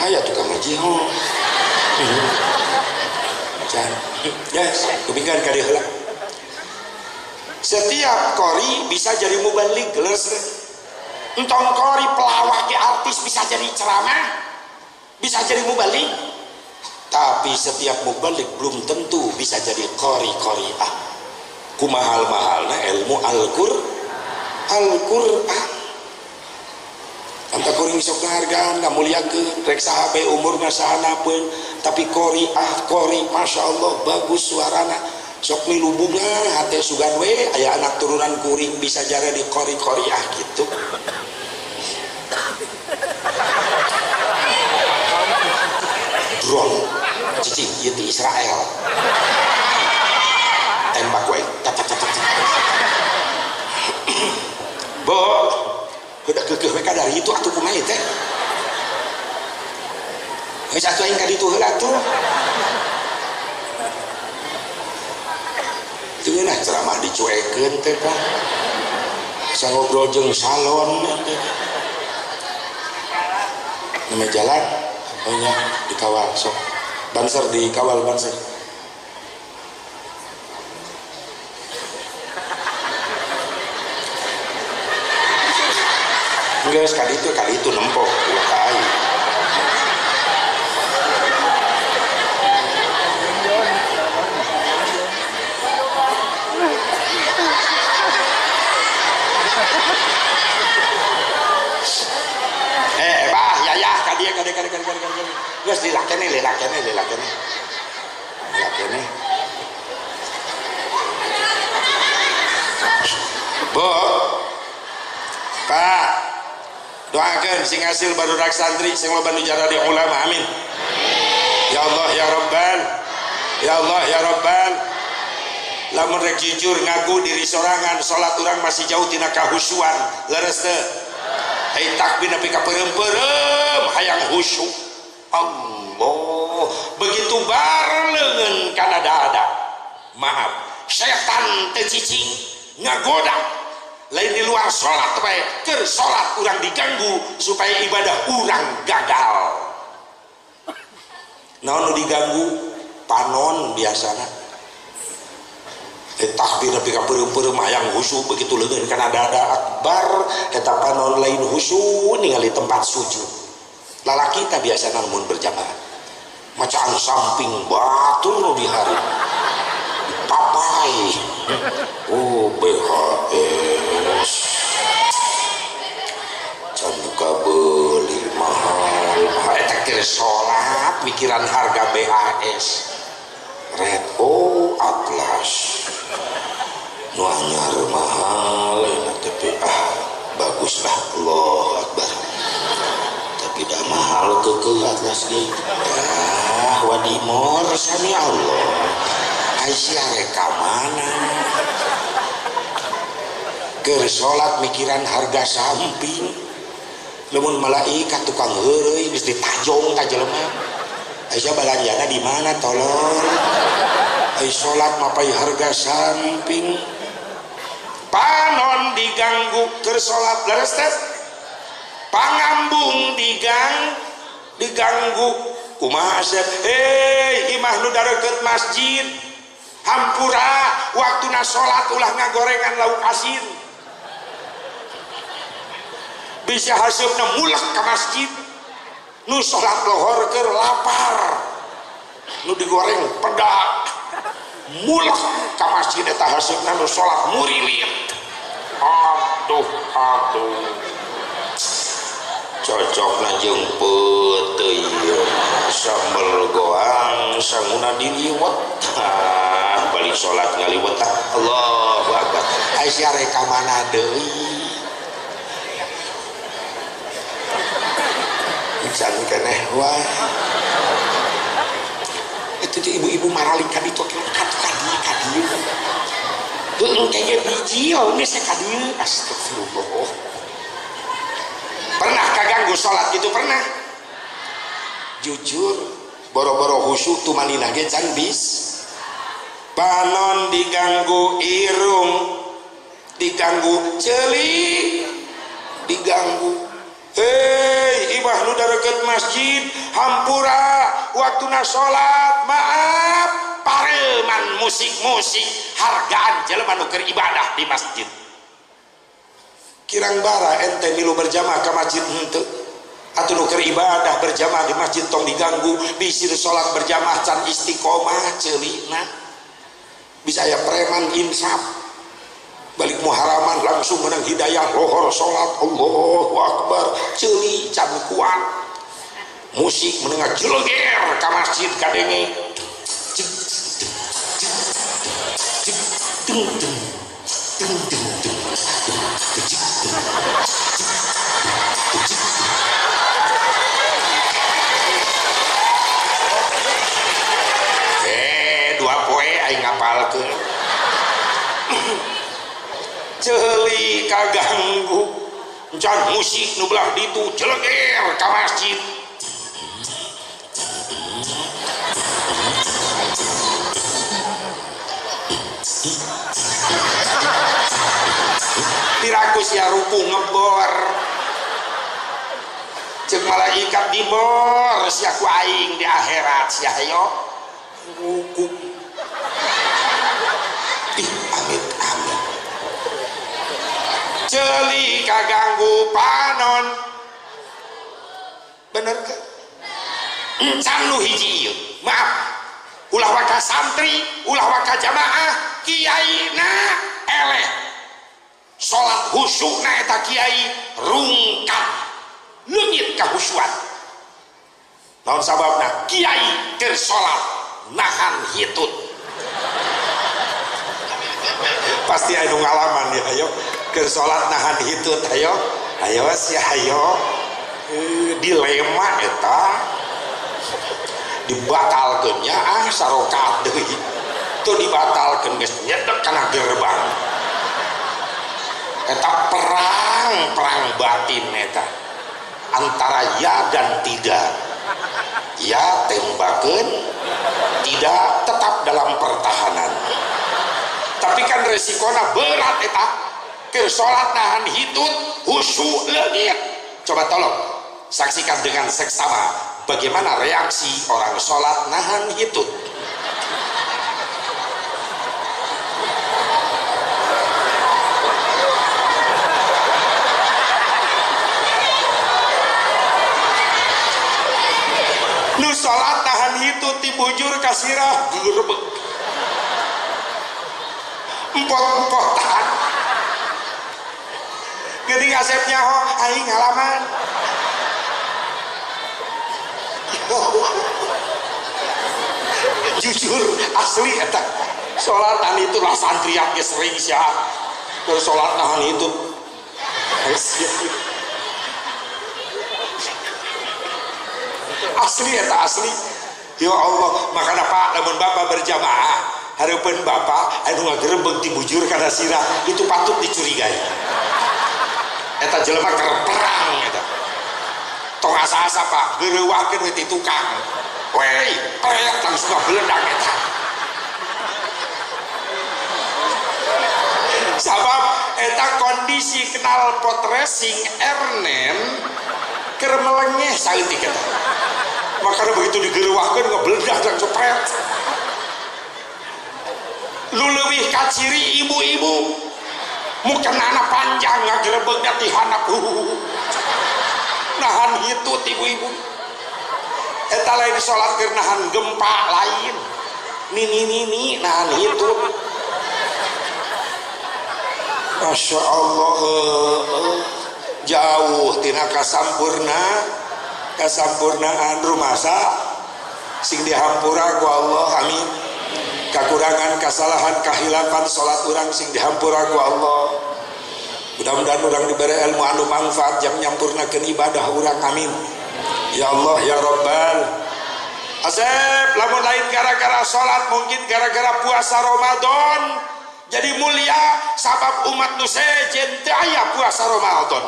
Aya tukang ngaji ho. Jan. Yes, kupingkeun ka dieu heula. Setiap qori bisa jadi mubalig, leres. Entong qori pelawak ke artis bisa jadi ceramah, bisa jadi mubalig. Tapi setiap mubalig belum tentu bisa jadi qori qoriah. Kumahal-mahalna ilmu Al-Qur'an. Anta kuring sok ngahargaan ngamuliakeun rek saha bae umurna sahanapeun tapi qoriah qori masyaallah bagus suarana sok milu bunga hate sugan we aya anak turunan kuring bisa jadi qori qoriah gitu. Drone cicing ieu ti Israel tembak we tat tat tat. Bo udah kekeh we dari itu atuh kumaha teh. Geus atuh aing ka ditu heula atuh. Teu ngeunah ceramah dicuekeun teh Pak. Asa ngobrol jeung salon teh. Nama jalan oh nya dikawal sok. Banser dikawal banser. Enggak, sekali itu nempo ulah ka aing. Bah, ya ka dieu ka dieu ka dieu ka dieu ka dieu. Geus dilakene lilakene lilakene. Lilakene. Bu. Pak, doakan sing hasil barudak santri sing loba nu jaradi ulama, amin. Ya Allah ya Rabban, ya Allah ya Rabban. Lamun rek jujur ngaku diri sorangan salat urang masih jauh tina kahusyuan, leres teu? Ai takbir nepi ka peureum-peureum hayang khusyuk. Allah, begitu bar leungeun kana dada. Maaf, setan teu cicing ngagoda. Lain di luar sholat bae, keur sholat urang diganggu supaya ibadah urang gagal. Naon nu diganggu? Panon biasana. Takbir nepi ka peureum-peureum hayang khusyuk begitu leungeun kana dada akbar eta panon lain khusyuk ningali tempat sujud. Lalaki tah biasana mun berjamaah macaan samping batur nu dihareup papai. Oh BHS can buka beuli mahal mahal eta keur salat mikiran harga BHS Red O Atlas nu anyar mahal enak tapi ah bagus lah Allahu Akbar tapi dah mahal keukeuh Atlas ge ah wadimor sami Allah Aisyah reka mana keur salat mikiran harga samping lamun malaikat tukang heureuy geus ditajong ka jelema Aisyah balanjana di mana tolong ai salat mapai harga samping panon diganggu keur salat leres teh pangambung diganggu kumaha asep hei imah nu dareukeut masjid hampura waktuna salat ulah ngagorengan lauk asin bisa haseupna mulek ka masjid nu salat lohor keur lapar nu digoreng pedak mulek ka masjid eta haseupna nu salat murilit aduh aduh cocokna jeung peuteuy sambel goang sanguna diliwet balik salat ngaliwet Allahu Akbar Aisyah rek ka mana deui can keneh wae itu ibu-ibu maralik ka ditu ka dieu heueuh kayaknya bijil geus ka dieu astagfirullah. Pernah kaganggu salat gitu pernah? Jujur boro-boro khusyuk tumaninah ge can bis. Panon diganggu irung, diganggu ceuli, diganggu. Hei, imah nu dareukeut masjid, hampura waktuna salat, maaf, pareman musik-musik hargaan jelema nu keur ibadah di masjid. Kirang bara ente milu berjamaah ke masjid henteu atuh nu keur ibadah berjamaah di masjid tong diganggu bisi salat berjamaah can istiqomah ceulina bisa aya preman insaf balik muharaman langsung menang hidayah lohor salat Allahu Akbar ceuli can kuat musik menengah jeleger ka masjid kadenge dung dung dung dung dung. Dua poe aing ngapalkeun. Ceuli kaganggu. Encan musik nu belah ditu jeleger ka masjid. Tiraku sia ruku ngebor cek malaikat dibor sia ku aing di akhirat sia hayo ruku ih amit amit ceuli kaganggu panon bener ke encan nu hiji ieu maaf ulah waka santri ulah waka jamaah kiai na eleh salat khusyukna eta kiai rungkad leungit kahusyuan naon sababna kiai keur salat nahan hitut pasti aya nu ngalaman ya ayo keur salat nahan hitut ayo ayo sia ayo dilema eta dibatalkeun nya ah sarokaat deui teu dibatalkeun geus nyedek kana gerbang eta perang batin eta antara ya dan tidak ya tembakeun tidak tetap dalam pertahanan tapi kan resikona berat eta keur salat nahan hitut khusyuk leungit. Coba tolong saksikan dengan seksama bagaimana reaksi orang salat nahan hitut. hitut ti bujur ka sirah gerebeg. Empot-empotan. Geuning Asep nyaho aing ngalaman. Jujur asli eta. Salatan itulah santriat ge sering sia. Keur salat nahan hitut. Asli eta asli. Ya Allah, makana Pak lamun Bapak berjamaah, hareupeun Bapak anu ngagerebeg ti bujur kana sirah, itu patut dicurigai. Eta jelema keur perang eta. Tong asa-asa Pak, geureuwahkeun we ti tukang. Wey, pret langsung ngabeledak eta. Sabab eta kondisi knalpot racing Ernen keur melengeh saeutik eta. Makanya begitu digerewahkeun ngebeledak langsung pret. Lu leuwih kaciri ibu-ibu mukenana panjang ngagerebegna ti handap. Nahan hitut ibu-ibu. Eta lain salat keur nahan gempa lain. Nini-nini nahan hitut. Masya Allah, jauh tina kasampurnaan rumasa sing dihampura ku Allah, amin. Kakurangan, kasalahan, kahilapan salat urang sing dihampura ku Allah. Mudah-mudahan urang diberi ilmu anu manfaat jang nyampurnakeun ibadah urang, amin. Ya Allah ya Rabbal. Asep lamun lain gara-gara salat, mungkin gara-gara puasa Ramadan jadi mulia sabab umat nu sejen teu aya puasa Ramadan.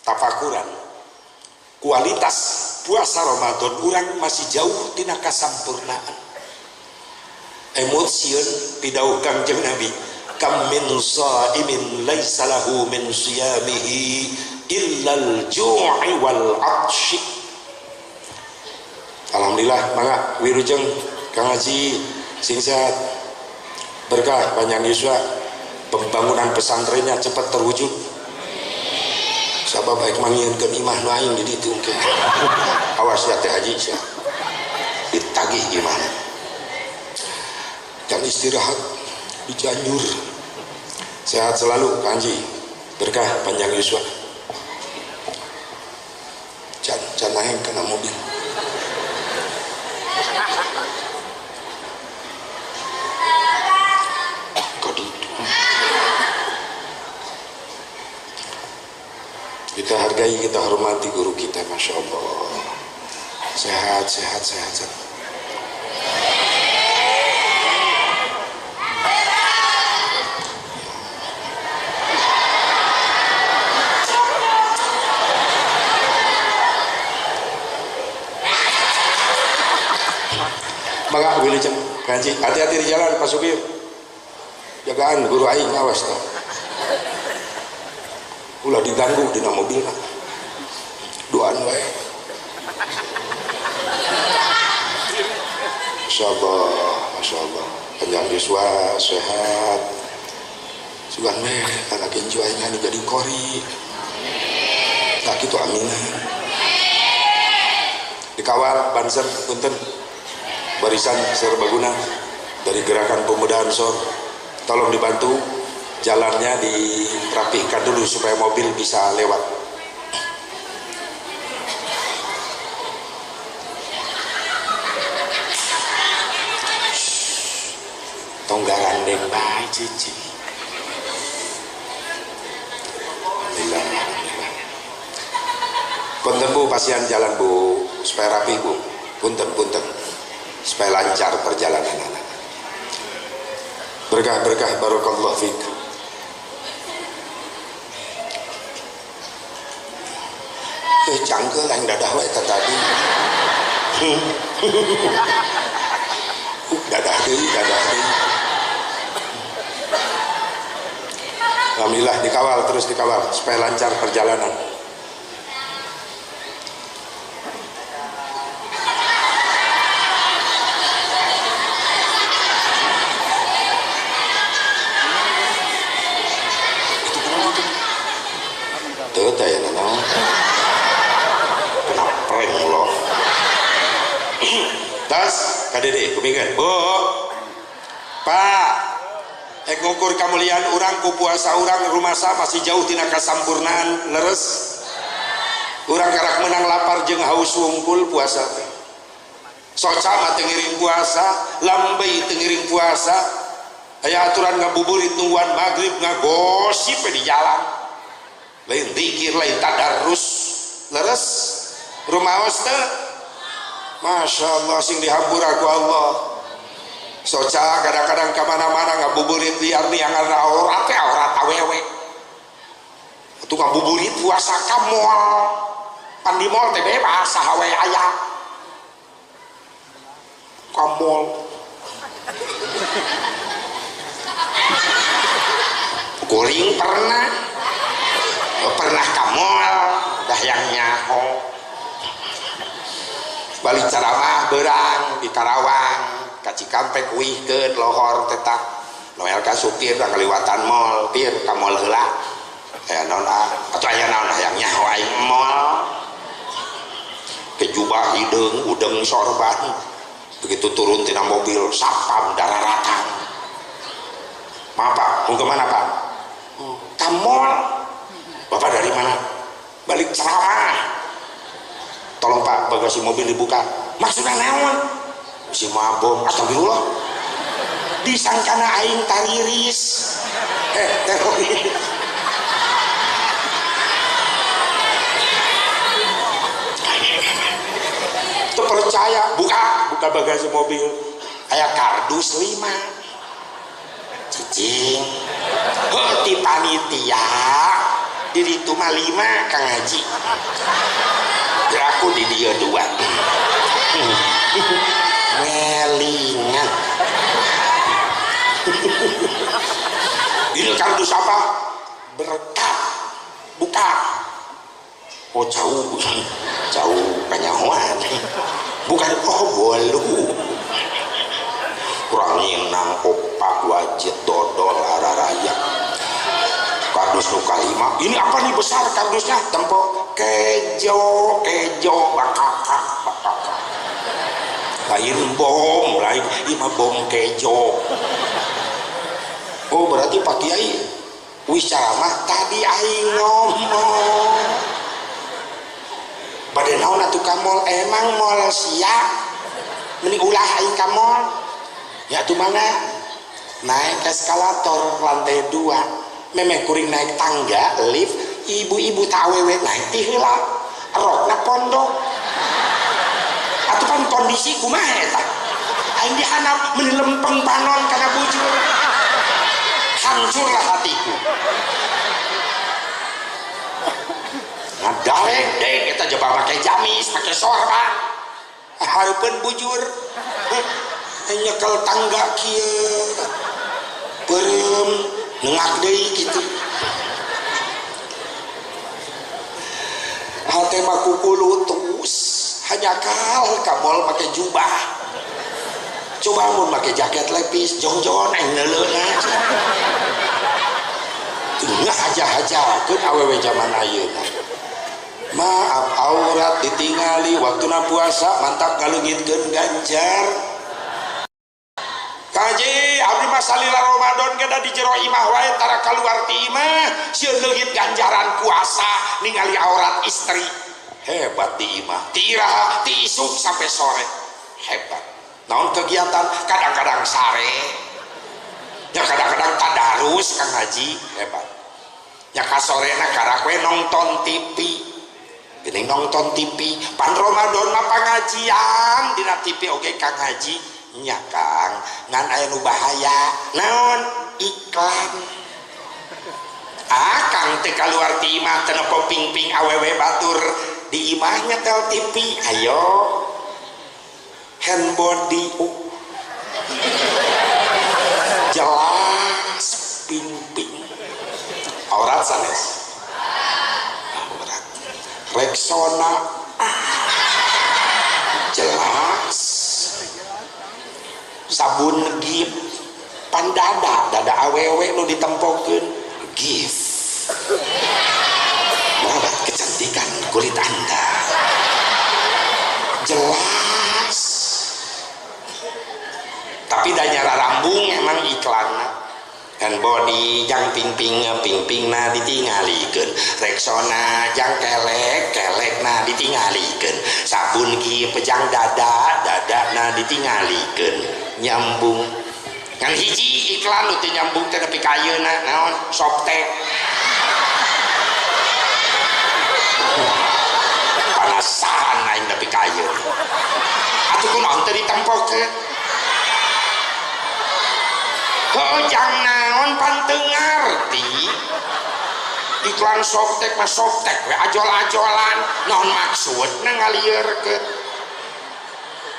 Tafakuran kualitas puasa Ramadan urang masih jauh tina kasampurnaan. Emot sieun pidauh Kangjeng Nabi, kam min shaimin laisa lahu min siyamihi illal ju'i wal 'atsy. Alhamdulillah mangga wilujeng Kang Haji sing sehat, berkah panjang yuswa, pembangunan pesantrennya cepat terwujud. Sabab baik mangieunkeun imah nu aing di ditu engke. Awas ya teh haji sia. Ditagih gimana? Jangan istirahat di Cianjur. Sehat selalu Kang Haji, berkah panjang yuswa. Can naik kena mobil. Kita hargai, kita hormati guru kita, Masya Allah. Sehat, sehat, sehat, sehat. Maka wilujeng ngaji, hati-hati di jalan Pak Supir. Jagaan guru aing awas toh. Ulah diganggu dina mobil lah. Doan wae. Masyaallah, masyaallah. Panjang yuswa, sehat. Sugan meh anak inju aing anu jadi qori. Tah kitu aminah. Dikawal Banser punten. Barisan Serbaguna dari Gerakan Pemuda Ansor, tolong dibantu jalannya dirapihkan dulu supaya mobil bisa lewat. Tonggaran deng bae cici. Alhamdulillah, alhamdulillah. Punten Bu, pasian jalan Bu, supaya rapi Bu. Punten, punten. Supaya lancar perjalanan anak. Berkah-berkah barakallahu fiik. Cangkel aing dadah we eta tadi. Dadah deui, dadah deui. Alhamdulillah dikawal, terus dikawal supaya lancar perjalanan. Itu kenapa itu? Tuh daya nana. Kena prank loh. Tas kadede kupingkeun. Bu. Pak, ek ngukur kamuliaan urang ku puasa urang rumasa masih jauh tina kasampurnaan leres. Urang karak menang lapar jeung haus wungkul puasa teh. Soca mah teu ngiring puasa, lambey teu ngiring puasa. Aya aturan ngabuburit nungguan magrib ngagosip di jalan. Lain zikir, lain tadarus. Leres rumaos teh. Masya Allah sing dihampura ku Allah. Soca kadang-kadang kemana-mana ngabuburit liar niangan aurat teh aurat awewe. Atuh ngabuburit puasa ka moal. Pan di mall teh bebas saha we aya. Ka mall. Kuring pernah ka mall dah yang nyaho. Balik ceramah berang di Karawang, ka Cikampek wihkeun lohor teh Noel ka supir ka kaliwatan mall, pir ka mall heula. Aya naon ah, atuh aya naon hayang nyaho aing mall. Kejubah hideung, udeng sorban. Begitu turun tina mobil, satpam dararatang. Maaf Pak, mau kemana Pak? Ka mall. Bapak dari mana? Balik ceramah. Tolong Pak, bagasi mobil dibuka. Maksudnya naon? Si mabok, astagfirullah. Disangkana aing tariris. Teroris. Terpercaya, buka bagasi mobil. Aya kardus 5. Cicing. Heuh ti panitia. Di ditu mah 5 Kang Haji. Aku di dia 2. Ngelingan. Ini kardus apa? Berkat. Buka. Oh jauh, jauh kanyahoan. Bukan oh bolu. Kurang nginang opak wajit dodol araraya. Kardus nu kalima. Ini apa nih besar kardusnya? Tempo kejo, kejo bakakak, bakakak. Lain bom, lain ima bom kejo. Oh berarti Pak Kiai wis ceramah tadi aing ngomong. Bade naon atuh ka mall? Emang mall sia? Mending ulah aing ka mall. Ya atuh mana? Naik eskalator lantai 2. Memeh kuring naik tangga lift, ibu-ibu tak awewe naik ti heula. Rokna pondok. Atuh pan kondisi kumaha eta? Aing dihandap meuni lempeng panon kana bujur. Hancurlah hatiku. Ngadarek deh eta coba pakai jamis, pakai sorban. Hareupeun bujur. Nyekel tangga kieu. Beureum nengak deui kitu. Hate mah kukulutus, hanya kal ka mall make jubah. Coba mun make jaket lepis, jongjon aing neuleuh. Tengah aja-ajakeun awewe zaman ayeuna. Maaf aurat ditingali waktuna puasa mantap ngalungitkeun ganjar. Kaji abdi mah salila Ramadan geda di jero imah wae tara kaluar ti imah sieun leungit ganjaran puasa ningali aurat istri. Hebat di imah, ti iraha, ti isuk sampai sore. Hebat. Naon kegiatan kadang-kadang sare. Ya kadang-kadang tadarus Kang Haji, hebat. Ya kasorena karak we nonton TV. Geuning nonton TV, pan Ramadan mah pangajian dina TV oge Kang Haji. Nya Kang, ngan aya nu bahaya. Naon? Iklan. Ah Kang teh kaluar ti imah teu nepo ping-ping awewe batur di imah nyetel TV. Ayo. Hand body. Jelas ping-ping. Aurat sanes. Aurat. Rexona. Jelas. Sabun gift pan dada, dada awewe nu ditempokeun gift. Merawat kecantikan kulit Anda. Jelas. iklanna. Hand body jang ping-ping ping-pingna ditingalikeun, Rexona jang kelek kelekna ditingalikeun, sabun ki pejang dada dadana ditingalikeun, nyambung. Ngan hiji iklan nu teu nyambung teh nepi ka ayeuna naon? Softex. Panasaran aing nepi ka ayeuna. Atuh kunaon teu ditempokeun? Hojang naon pan teu ngarti iklan Softex mah Softex we ajol-ajolan naon maksudna ngalieurkeun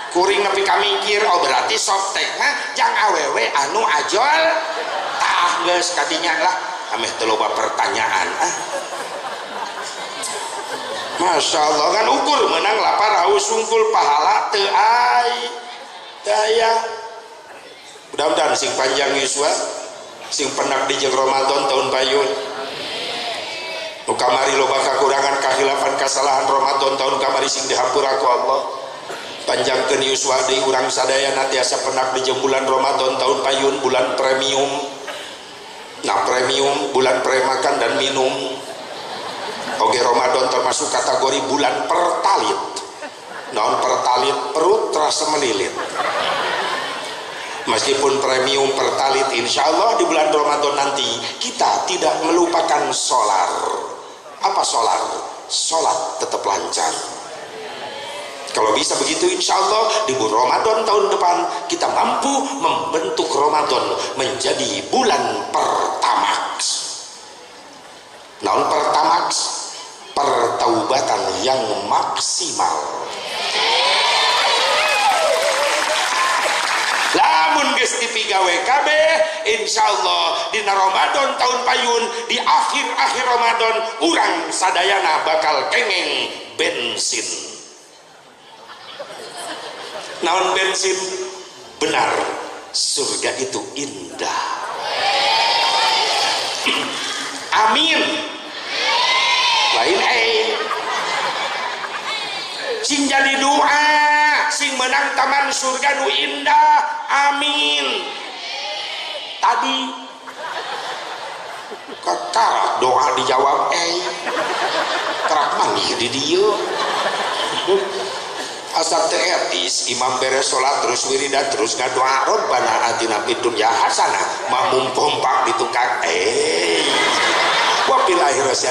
kuring nepi ka mikir oh berarti Softex mah jang awewe anu ajol tah geus kadinya lah ameh teu loba pertanyaan ah. Masya Allah kan ukur menang lapar haus sungkul pahala teu ai daya. Mudah-mudahan sing panjang yuswa sing penak di jeung Ramadan tahun payun. Nu kamari loba kakurangan kahilafan kasalahan Ramadan tahun kamari sing dihampura ku Allah. Panjangkeun yuswa deui urang sadayana tiasa penak di jeung bulan Ramadan tahun payun, bulan premium. Nah premium bulan premakan dan minum. Oke Ramadan termasuk kategori bulan pertalit. Naon pertalit? Perut terasa melilit. Meskipun premium pertalit, insya Allah di bulan Ramadan nanti kita tidak melupakan solar. Apa solar? Solat tetap lancar. Kalau bisa begitu, insya Allah di bulan Ramadan tahun depan kita mampu membentuk Ramadan menjadi bulan pertamax. Naon pertamax? Pertaubatan yang maksimal. Lamun geus dipigawe kabeh insyaallah dina Ramadan tahun payun di akhir-akhir Ramadan urang sadayana bakal kengeng bensin. Naon bensin? Benar, surga itu indah. Amin. Lain sing jadi doa sing menang taman surga nu indah. Amin. Tadi kakarak doa dijawab kerak manggih di dieu asa teu etis imam beres salat terus wiridan terus ngadoa Rabbana atina fid dunya hasanah makmum kompak di tukang wa fil akhirati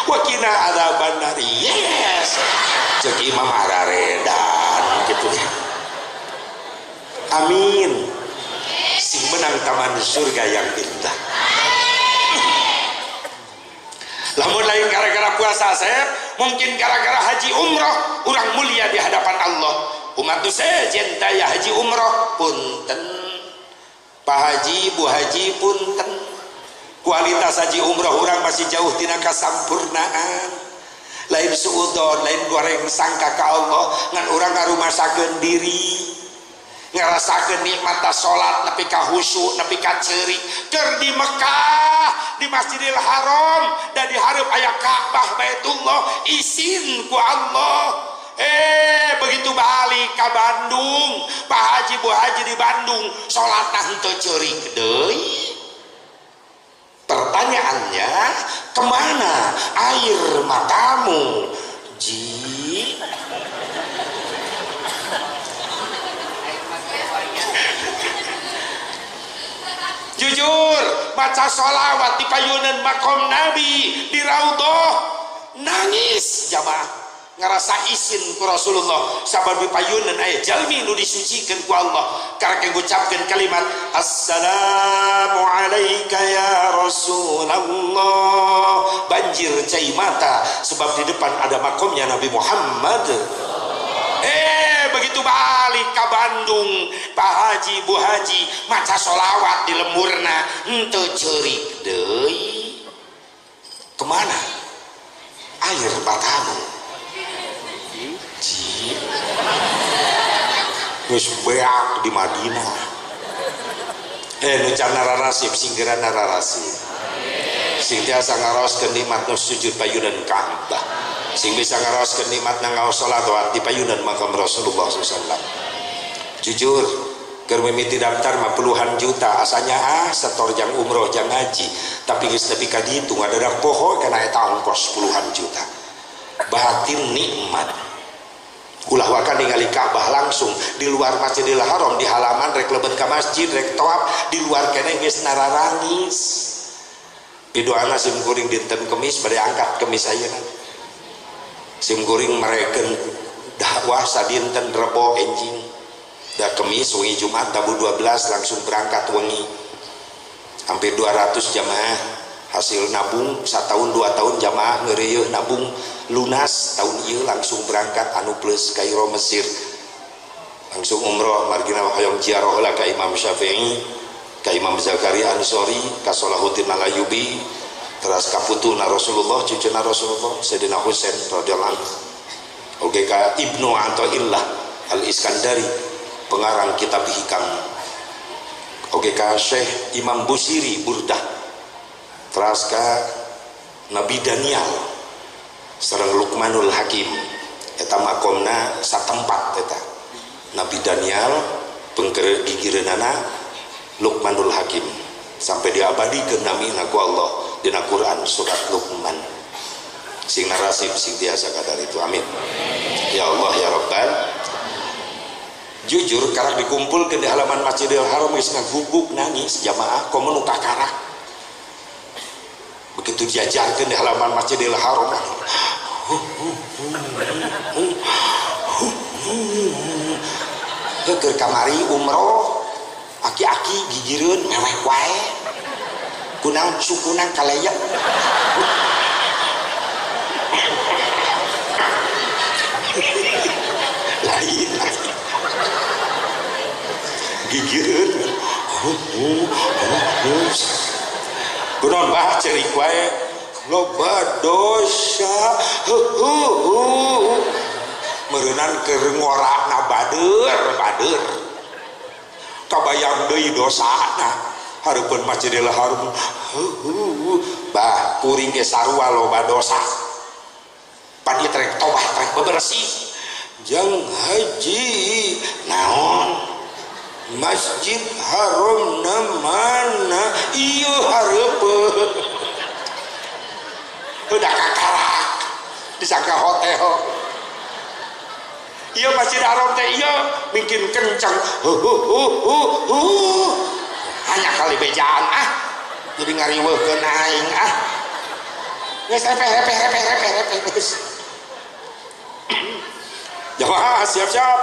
wa qina adzabannar. Yes, cek imam araredan gitu ya. Amin. Sing menang taman surga yang indah. Lamun lain gara-gara puasa saya, mungkin gara-gara haji umroh, orang mulia di hadapan Allah. Umat tu saya cinta ya haji umroh, punten. Pak Haji, Bu Haji, punten. Kualitas haji umroh orang masih jauh tina kasampurnaan. Lain suudon, lain goreng sangka ka Allah, ngan urang ngarumasakeun diri. Ngerasakeun nikmat salat nepi ka khusyuk, nepi ka ceurik. Keur di Mekah, di Masjidil Haram, dan di hareup aya Ka'bah Baitullah, izin ku Allah. Begitu balik ka Bandung, Pak Haji Bu Haji di Bandung, salatna henteu ceurik deui. Pertanyaannya, kemana air matamu, Ji? Jujur, baca sholawat di payunan makom Nabi di raudhah, nangis jamaah, ngerasa izin ku Rasulullah sabar di payunan aya jalmi nu disucikan ku Allah karena ngucapkeun kalimat assalamu alayka ya Rasulullah, banjir cai mata sebab di depan ada makomnya Nabi Muhammad. Begitu balik ke Bandung, Pak Haji Bu Haji maca sholawat di lemburna henteu ceurik deui. Kemana air matamu, Ji? Geus beak di Madinah. Nu can nararasip singgeran nararasip. Sing tiasa ngaraoskeun nikmat nu sujud payunan Ka'bah. Sing bisa ngaraoskeun nikmat na ngaos sholawat di payunan makam Rasulullah SAW. Jujur, Keur mimiti daftar mah puluhan juta asanya setor jang umroh jang haji tapi geus nepi ka ditu ngadadak poho kana eta ongkos puluhan juta. Batin nikmat. Ulah waka ningali Ka'bah langsung di luar Masjidil Haram di halaman rek lebet ka masjid rek tawaf di luar keneh geus nararangis. Pidoana sim kuring dinten Kemis bade angkat Kemis ayeuna. Sim kuring mereken dakwah sadinten Rebo enjing. Da Kemis wengi Jumat tabuh 12 langsung berangkat wengi. Hampir 200 jamaah hasil nabung setahun 2 tahun jamaah ngeureuh nabung lunas tahun ieu langsung berangkat anu plus Kairo Mesir. Langsung umroh margina hoyong ziarah lah ka Imam Syafi'i, ka Imam Zakaria Ansori, ka Salahuddin Al-Ayyubi, teras ka putuna Rasulullah, cucuna Rasulullah Sayyidina Husain radhiyallahu anhu. Oge ka Ibnu Athaillah Al-Iskandari pengarang kitab Hikam. Oge ka Syekh Imam Busiri Burdah, teras ka Nabi Daniel sareng Luqmanul Hakim. Eta makomna satempat eta. Nabi Daniel pengker gigireunana Luqmanul Hakim sampai diabadikeun namina ku Allah dina Quran surat Luqman. Sing narasib sing tiasa kadar itu, amin. Ya Allah ya Rabbal. Jujur karak dikumpulkeun di halaman Masjidil Haram geus ngaguguk nangis jamaah komo nu kakarak. Begitu diajarkeun di halaman Masjidil Haram keur kamari umroh aki-aki gigireun mewek wae kunaon sukuna kaleyep lain gigireun kunaon bah cerik wae loba dosa meureunan keur ngorana bader bader kabayang deui dosana hareupeun Masjidil Haram bah kuring ge sarua loba dosa pan ieu trek tobat trek bebersih jang haji naon Masjid Haram na mana ieu hareupeun udah kakarak disangka hotel ieu Masjid Haram teh ieu mungkin kencang hanya kali bejaan ah jadi ngariweuhkeun aing ah geus repeh repeh repeh repeh repeh geus. Jamaah siap-siap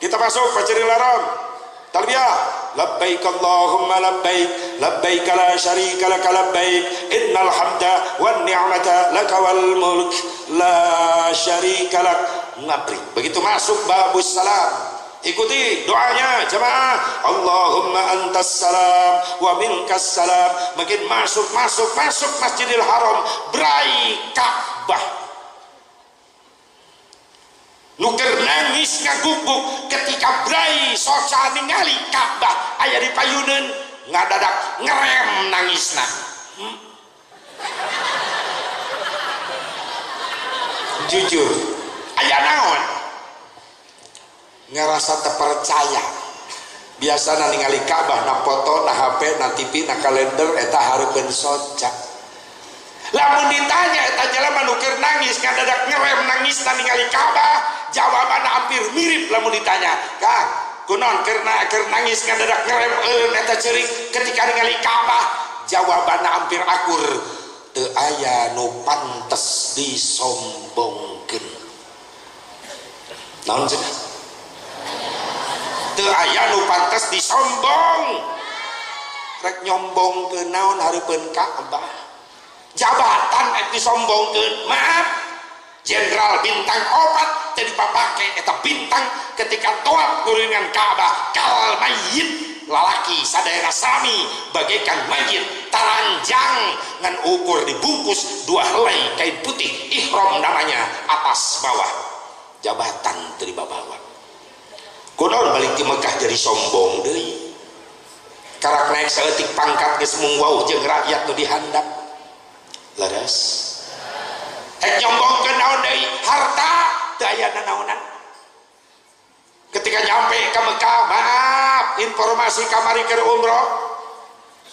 kita masuk Masjidil Haram. Talbiyah labbaik Allahumma labbaik labbaik la syarika laka labbaik innal hamda wan ni'mata laka wal mulk la syarika lak. Ngabri begitu masuk babus salam ikuti doanya jamaah Allahumma antas salam wa minkas salam. Makin masuk masuk masuk Masjidil Haram brai Ka'bah nuker nangis ngaguguk ketika brai soca ningali Ka'bah aya di payuneun ngadadak ngerem nangisna. Jujur aya naon ngerasa terpercaya biasana ningali Ka'bah na foto na HP na TV na kalender eta hareupeun soca. Lamun ditanya eta jelema nu keur nangis ngadadak ngerem nangisna ningali Ka'bah jawabanna hampir mirip lamun ditanya Kang kunaon keur nangis ngadadak ngerem eureun eta ceurik ketika ningali Ka'bah jawabanna hampir akur teu aya nu pantes disombongkeun. Naon cenah teu aya nu pantes disombong rek nyombongkeun naon hareupeun Ka'bah jabatan rek disombongkeun maaf jenderal bintang 4 teu dipapake eta bintang ketika tawaf ngulingan Ka'bah kal mayyit lalaki sadayana sami bagaikan mayit taranjang ngan ukur dibungkus 2 helai kain putih ihram namanya atas bawah jabatan teu dibabawa. Kunaon balik di Mekah jadi sombong deui karak naik saeutik pangkat geus mung wauh jeung rakyat nu dihandap leres rek nyombongkeun naon deui harta teu aya nanaonan. Ketika Ketika nyampe ke Mekah, maaf, informasi kamari keur umroh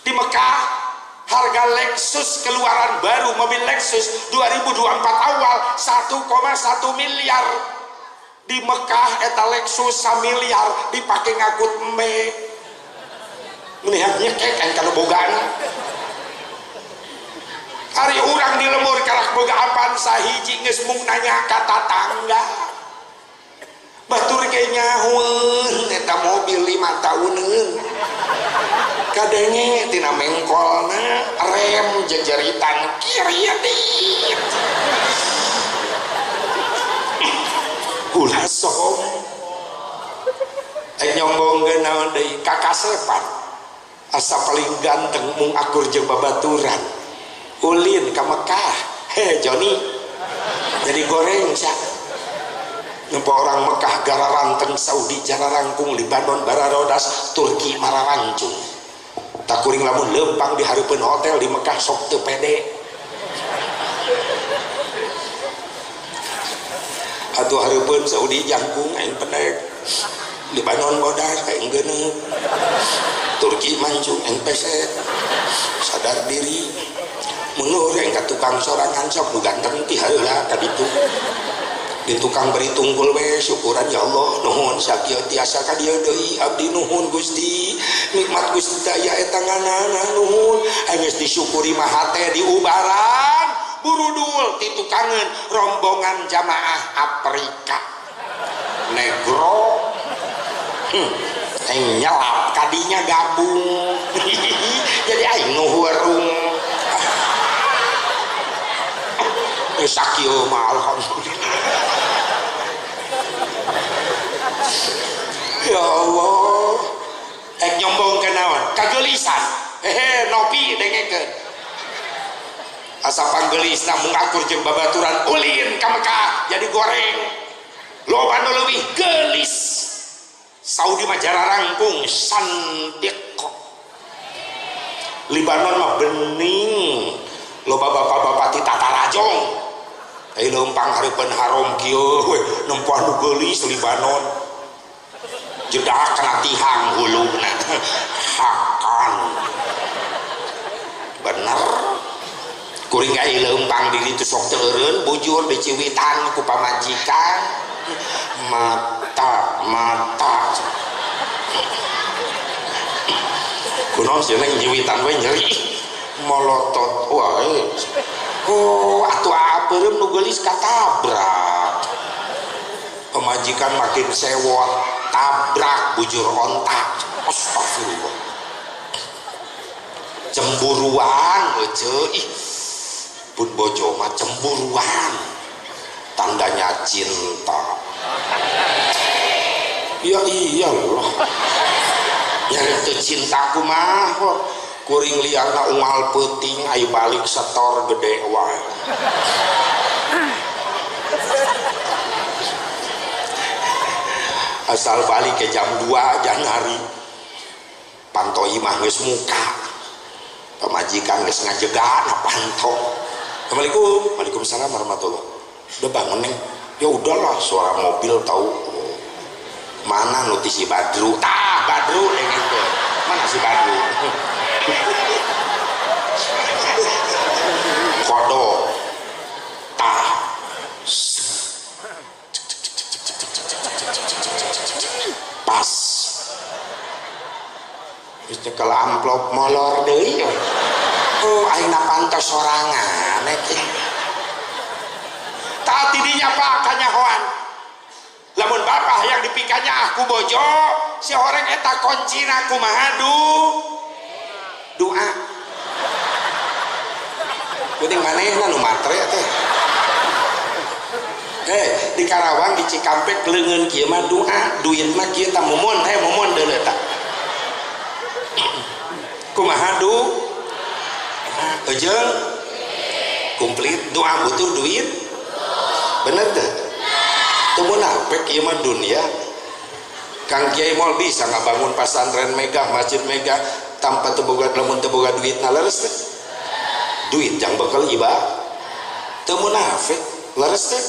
di Mekah, harga Lexus keluaran baru, mobil Lexus 2024 awal 1,1 miliar. Di Mekah eta Lexus 1 miliar dipake ngangkut embe. Menihat nyekek kan kalau bogana. Hari urang di lemur karak boga apan sahiji geus mung nanya ka tatangga. Batur ge nyahueun eta mobil 5 tahuneun. Kadenge tina mengkolna rem jejeritan kiri dit. Ulah som. Aing nyombongkeun naon deui kakasepan. Asa paling ganteng mung akur jeung babaturan. Ulin ka Mekah. He Joni. Jadi goreng sia. Nempo orang Mekah gararanteng, Saudi jararangkung, Libanon bararodas, Turki mararancung. Takuring lamun lempang di hareupeun hotel di Mekah sok teu pede. Atuh hareupeun Saudi jangkung aing pendek. Libanon bodas aing geuneuk. Turki mancung aing peset. Sadar diri. Mundur aing ka tukang sorangan sok nu ganteng ti hareula ka ditu. Di tukang beri tunggul we syukuran ya Allah nuhun sakieu tiasa ka dieu deui abdi nuhun Gusti nikmat Gusti daya eta nganana nuhun geus disyukuri mah hate diubaran burudul ti tukangeun rombongan jamaah Afrika negro aing nyelap kadinya gabung jadi aing nu hurung sakieu mah alhamdulillah. Ya Allah, ek nyombong ke naon? Kagelisan. Hehe, nopi dengekeun. Asa panggelisna mung akur jeung babaturan ulin ka Mekah jadi goreng. Loba nu leuwih geulis. Saudi mah jararangkung sandiq. Libanon mah bening. Loba bapak-bapak ti tatarajong. Ai leumpang hareupeun haram kieu we nempo anu geulis Libanon. Jedak kana tihang huluna. Hakan. Bener. Kuring ai leumpang di ditu sok teu eureun bujur diciwitan ku pamajikan. Mata mata. Kunaon sieun nyiwitan we nyeri. Molotot wae. Oh, atuh apeureum nu geulis katabrak. Pemajikan makin sewot, tabrak bujur ontak. Astagfirullah. Cemburuan euceu ih. Pun bojo mah cemburuan. Tandanya cinta. Ya iyalah. Nyari teu cinta kumaha. Kuring liarna unggal peuting ai balik setor gede wae. Asal balik ke jam 2 Januari. Panto imah geus muka. Pamajikan geus ngajegan panto. Assalamualaikum. Waalaikumsalam warahmatullah. Udah bangun neng. Ya udahlah suara mobil tahu. Mana nu ti si Badru? Tah Badru dengekeun. Mana si Badru? Kodo tah pas geus nyekel amplop molor deui. Oh aing pantos sorangan tah tidinya Pak kanyahoan. Lamun bapak yang dipikanya aku bojo si horeng eta kuncina kumaha doa. Kuning manehna nu matre teh. Di Karawang di Cikampek leungeun kieu mah doa, duit mah kieu tah mumon teh mumon deuleu tah. Kumaha du? Ejeung komplit doa butuh duit. Bener teh? Teu munafik ieu mah dunia. Kang Kiai moal bisa ngabangun pasantren megah, masjid megah tanpa teu boga lamun teu boga duitna leres teh. Duit jang bekal ibadah. Teu munafik leres teh.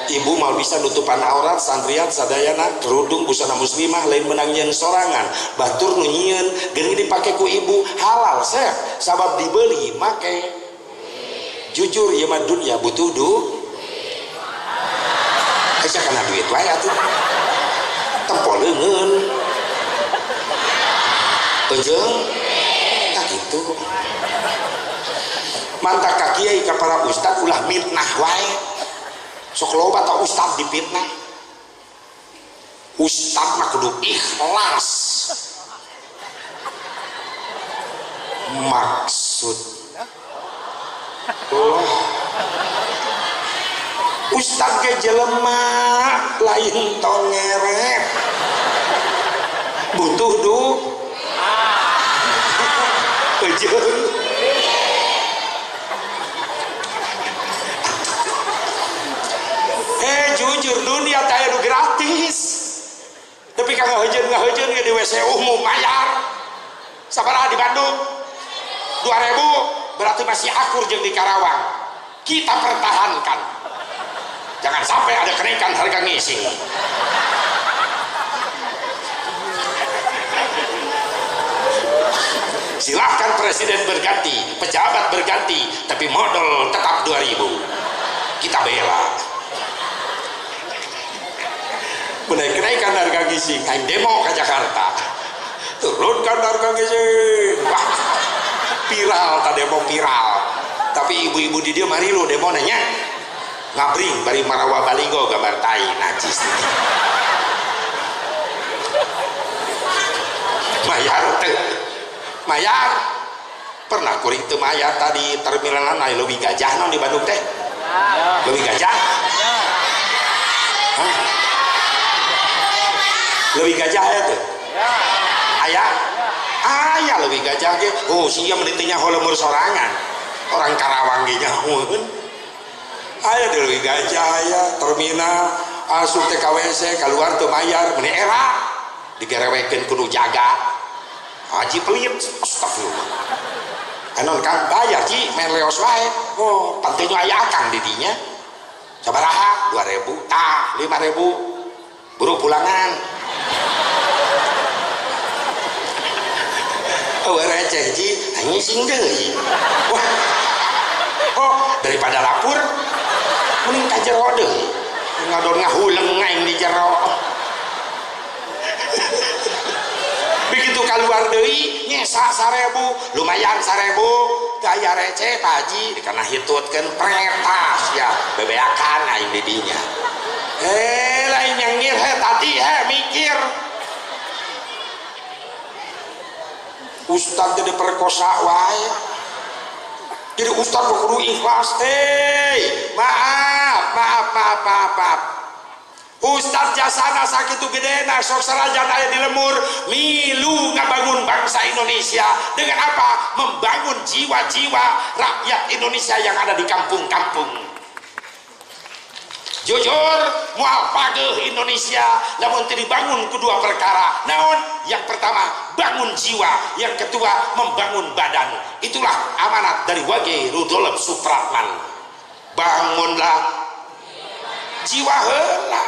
Ibu mau bisa nutupan aurat santrian sadayana kerudung busana muslimah lain menang nyeun sorangan batur nu nyieun geuning dipake ku ibu halal seh sabab dibeli make. Jujur ieu mah dunya butuh du. Asa kana duit wae atuh. Tempo leungeun. Ejeung tah kitu. Mantap ka kiai ka para ustad ulah mitnah wae. Sok loba ta ustad dipitnah. Ustad mah kudu ikhlas. Maksud oh ustad ge jelema lain tongeret. Butuh du. Ejeung. Jujur dunia teh anu gratis. Tapi ka ngahejeun ge di WC umum bayar. Sabaraha di Bandung? 2000, berarti masih akur jeung di Karawang. Kita pertahankan. Jangan sampai ada kenaikan harga ngising. Silahkan presiden berganti, pejabat berganti, tapi modal tetap 2000. Kita bela. Kenaikan harga gising, aing demo ke Jakarta. Turunkan harga gising. Wah, viral, tak demo viral. Tapi ibu-ibu di dia mari lo demo nanya. Ngabring bari marawa baligo gambar tai najis. Mayar teu. Mayar. Pernah kuring teu mayar tadi terminalan aya leuwih gajah non di Bandung teh. Leuwih gajah. Hah? Leuwih gajah aya teu? Aya? Aya leuwih gajah ge. Oh, sia meni teh nyaho lemur sorangan. Orang Karawang ge nyahoeun. Aya di leuwih gajah aya terminal asup teh ka WC kaluar teu mayar meni era digerewekeun kudu jaga. Haji pelit, astagfirullah. Anon kang bayar ji main leos wae. Oh, panteu aya akang di dinya. Sabaraha? 2000, tah 5000. Buru pulangan. Oh, receh ji, ngising deui. Wah. Oh, daripada lapur mending ka jero deui. Ngadon ngahuleng aing di jero. Begitu keluar deui nyesa 1000, lumayan 1000, daya receh Pak Haji dikana hitutkeun pretas ya, bebeakan aing di dinya. Lain nyengir he tadi he mikir. Ustad jadi perkosa wae. Jadi ustad kudu ikhlas. Maaf, maaf, maaf, maaf, maaf. Ustad jasana sakitu gedena sok sarajan aya di lemur milu ngabangun bangsa Indonesia dengan apa? Membangun jiwa-jiwa rakyat Indonesia yang ada di kampung-kampung. Jujur moal pageuh Indonesia lamun teu dibangun kedua perkara. Naon? Yang pertama bangun jiwa, yang kedua membangun badan. Itulah amanat dari Wage Rudolf Supratman. Bangunlah jiwa heula.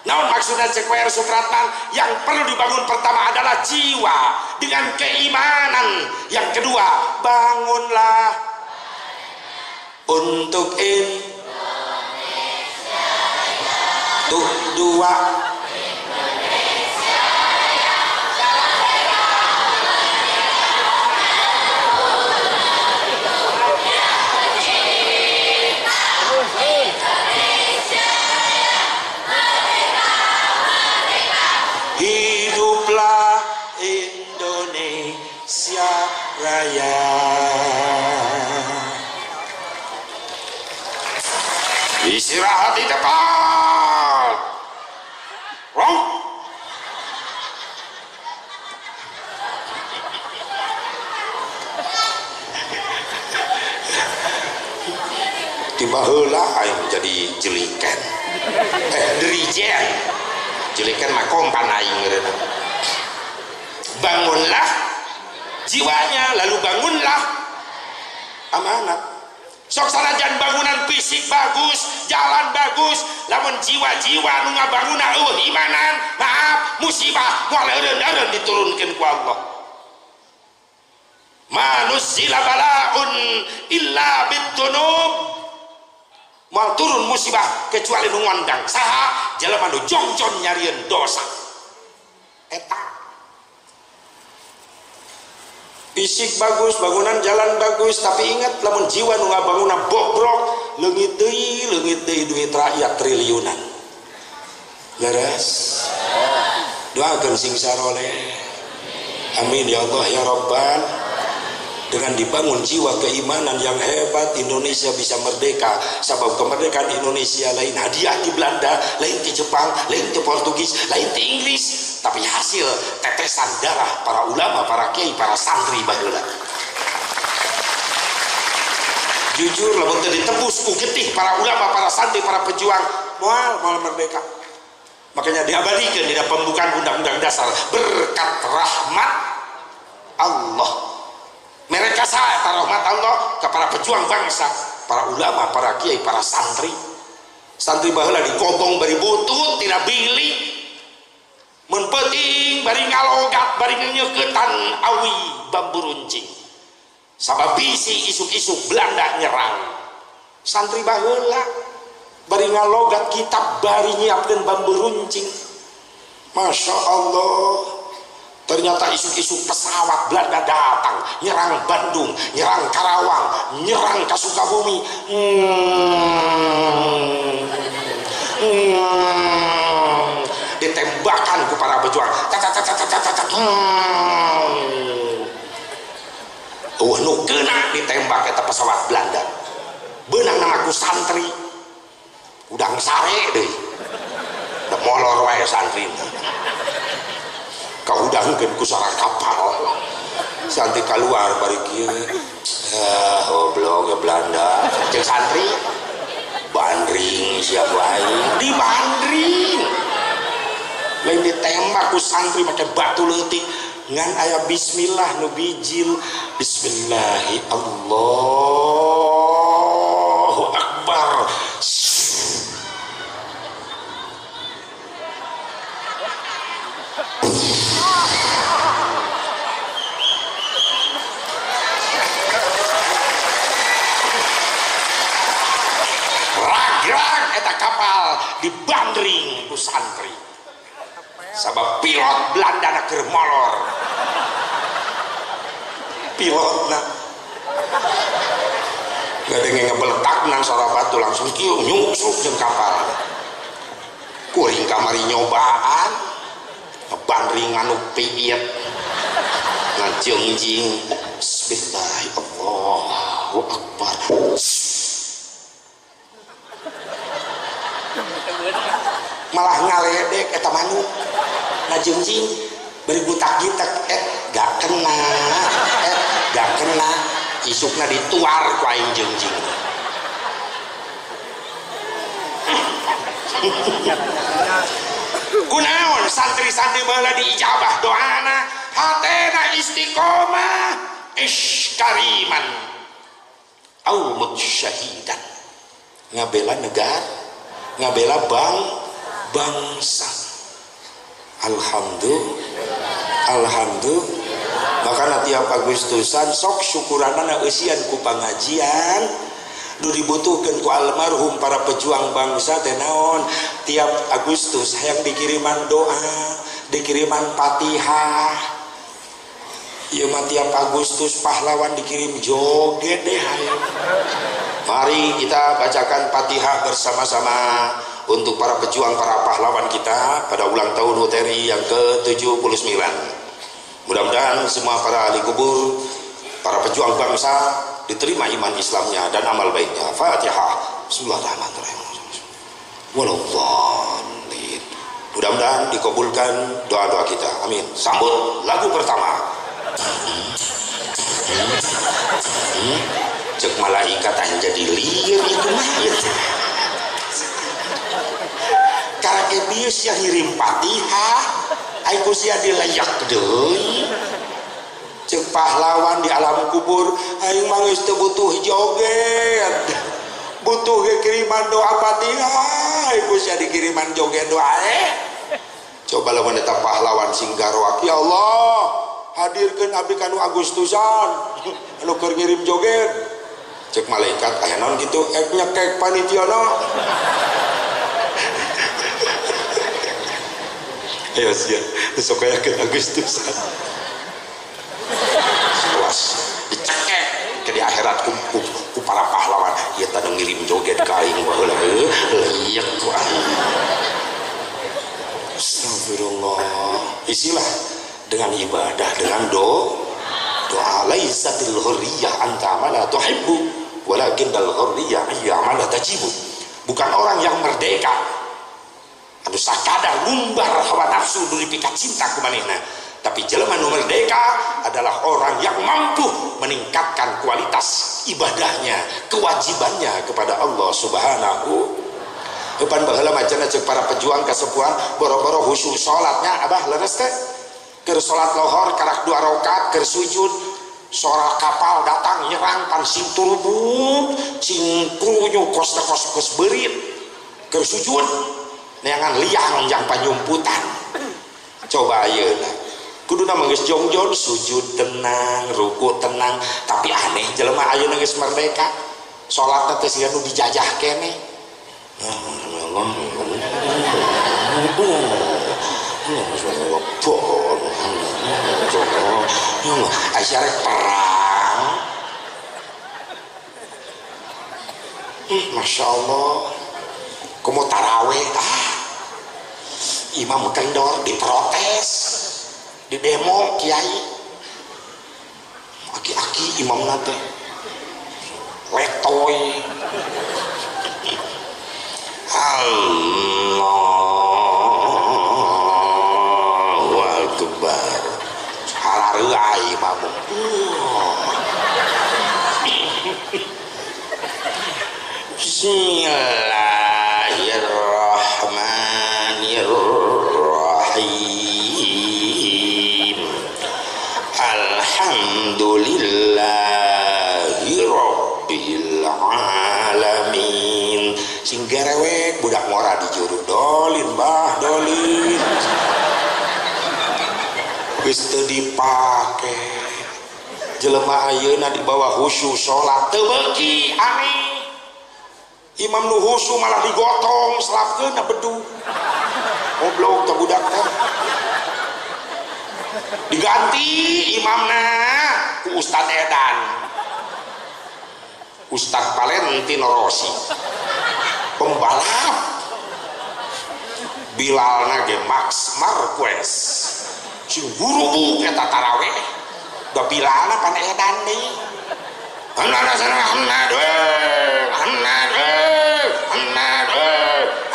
Naon maksudnya cek WR Supratman? Yang perlu dibangun pertama adalah jiwa dengan keimanan. Yang kedua, bangunlah untuk in tuh dua hiduplah Indonesia Raya. Istirahat di depan. Wrong. Tiba heula aing jadi jelikan. Dirijen. Jelikan mah kompan aing meureun. Bangunlah jiwanya, lalu bangunlah amanat. Sok sanajan bangunan fisik bagus, jalan bagus, lamun jiwa-jiwa nu ngabangunna eueuh imanan, maaf musibah moal eureun-eureun diturunkeun ku Allah. Manuzila balaun illa bidunub. Moal turun musibah kecuali nu ngondang saha jelema nu jongjon nyarieun dosa. Eta fisik bagus, bangunan jalan bagus, tapi ingat lamun jiwa nu ngabangunna bobrok, leungit deui duit rakyat triliunan. Leres. Doakeun sing saroleh. Amin ya Allah ya Rabbal. Dengan dibangun jiwa keimanan yang hebat, Indonesia bisa merdeka. Sebab kemerdekaan Indonesia lain hadiah di Belanda, lain di Jepang, lain di Portugis, lain di Inggris, tapi hasil tetesan darah para ulama, para kiai, para santri baheula. Jujur lamun teu ditebus ku getih para ulama, para santri, para pejuang, moal merdeka. Makanya diabadikan di dalam pembukaan Undang-Undang Dasar berkat rahmat Allah. Mereka saat rahmat Allah ke para pejuang bangsa, para ulama, para kiai, para santri. Santri baheula digobong bari butut tina bilik, mun peuting bari ngalogat bari nyeukeutan awi bambu runcing. Sabab bisi isuk-isuk Belanda nyerang. Santri baheula bari ngalogat kitab bari nyiapkeun bambu runcing. Masya Allah. Ternyata isuk-isuk pesawat Belanda datang, nyerang Bandung, nyerang Karawang, nyerang ke Sukabumi. Ditembakkan ke para pejuang. Nu kena ditembak eta pesawat Belanda. Beunang namaku santri. Udang sare deui. Da molor wae santri. Kaudangkeun ku sara kapal. Santri keluar bari kieu. Goblok ya Belanda. Jeung santri bandring sia wae. Dibandring. Lain ditembak ku santri make batu leutik. Ngan aya bismillah nu bijil. Bismillahi Allahu Akbar. Rag-rag eta kapal dibandring ku santri. Sabab pilot Belanda na keur molor. Pilotna gadenge ngebeletak nang sora batu langsung kieu nyungsuk jeung kapal. Kuring kamari nyobaan ngebandring anu piit ngajengjing. Bismillah Allahu Akbar. Malah ngaledek eta manuk ngajengjing bari gutak-gitak gak kena, gak kena, isukna dituar ku aing jengjing. Kunaon santri-santri baheula diijabah doana, hatena istiqomah, iskariman au mut syahidan. Ngabela negara, ngabela bangsa. Alhamdulillah, alhamdulillah. Makana tiap Agustusan sok syukuranana eusian ku pangajian nu dibutuhkeun ku almarhum para pejuang bangsa teh naon. Tiap Agustus hayang dikiriman doa, dikiriman Fatihah. Ieu mah tiap Agustus pahlawan dikirim joget deh hayang. Mari kita bacakan Fatihah bersama-sama untuk para pejuang, para pahlawan kita pada ulang tahun HUT RI yang ke-79. Mudah-mudahan semua para ahli kubur, para pejuang bangsa diterima iman Islamnya dan amal baiknya. Fatihah. Bismillahirrahmanirrahim. Waladhdallin. Mudah-mudahan dikabulkan doa-doa kita. Amin. Sambut lagu pertama. Cek malaikat aing jadi lieur ieu mah. Karake bieu sia ngirim Fatihah, aing ku sia dilayak deui. Cek pahlawan di alam kubur, aing mah geus teu butuh joget. butuh ge kiriman doa Fatihah ibu sia dikiriman joget doa coba lamun eta pahlawan sing garoak ya Allah hadirkeun abdi kanu Agustusan anu keur ngirim joget cek malaikat aya naon kitu ek nyekek panitiana ayo sia sok aya ke Agustusan awas dicekek ke di akhirat ku para pahlawan ieu teh ngirim joget ka aing baheula liek ku aing. Astagfirullah. Isilah dengan ibadah, dengan doa. Laisatil hurriyah anta ma la tuhibbu walakinnal hurriyah ayya ma la tajibu. Bukan orang yang merdeka anu sakadar ngumbar hawa nafsu nu dipika cinta ku manehna, tapi jelema nu merdeka adalah orang yang mampu meningkatkan kualitas ibadahnya, kewajibannya kepada Allah Subhanahu. Eupan baheula macan ceuk para pejuang kasepuhan boro-boro khusyuk salatnya abah leres teh keur salat lohor karak 2 rakaat keur sujud sora kapal datang nyerang pan sing turubuk sing krunyu kos kos kos beurit keur sujud neangan liang jang panyumputan. Coba ayeuna kuduna mah geus jongjon sujud tenang ruku tenang, tapi aneh jelema ayeuna geus merdeka salatna teh siga nu dijajah keneh. Aisyah perang. Masya Allah. Komo taraweh, imam kendor diprotes, di demo kiai, aki-aki imam nate, letoy. Allahu Akbar. Harareuai imam. Bismillahirrahmanirrahim. Alhamdulillahi rabbil alamin. Sing gerewek budak ngora di juru dolin bah dolin geus teu dipake jelema ayeuna di bawah khusyuk salat teu beuki aneh imam nu khusyuk malah digotong selapkeun na bedu goblok teh budak teh diganti imamna ku Ustad Edan, Ustad Valentino Rossi pembalap, Bilal nage Max Marquez sing gurubuk eta taraweh da Bilalna pan edan deui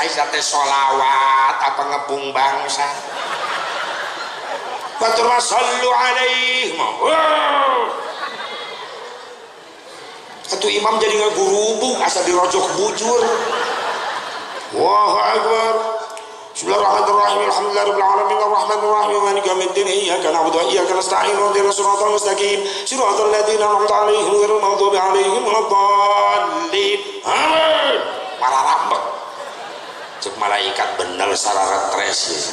Aisyah teh sholawat apa ngebung bangsa batur mah sallu alaihi atuh imam jadi ngagurubuk asa dirojok bujur. Allahu akbar. Bismillahirrahmanirrahim. Alhamdulillahirabbil alamin arrahmanirrahim maliki yaumiddin iyyaka na'budu wa iyyaka nasta'in ihdinas siratal mustaqim siratal ladzina an'amta 'alaihim ghairil maghdubi 'alaihim waladdallin. Amin. Mararambek. Cek malaikat bener sararetres.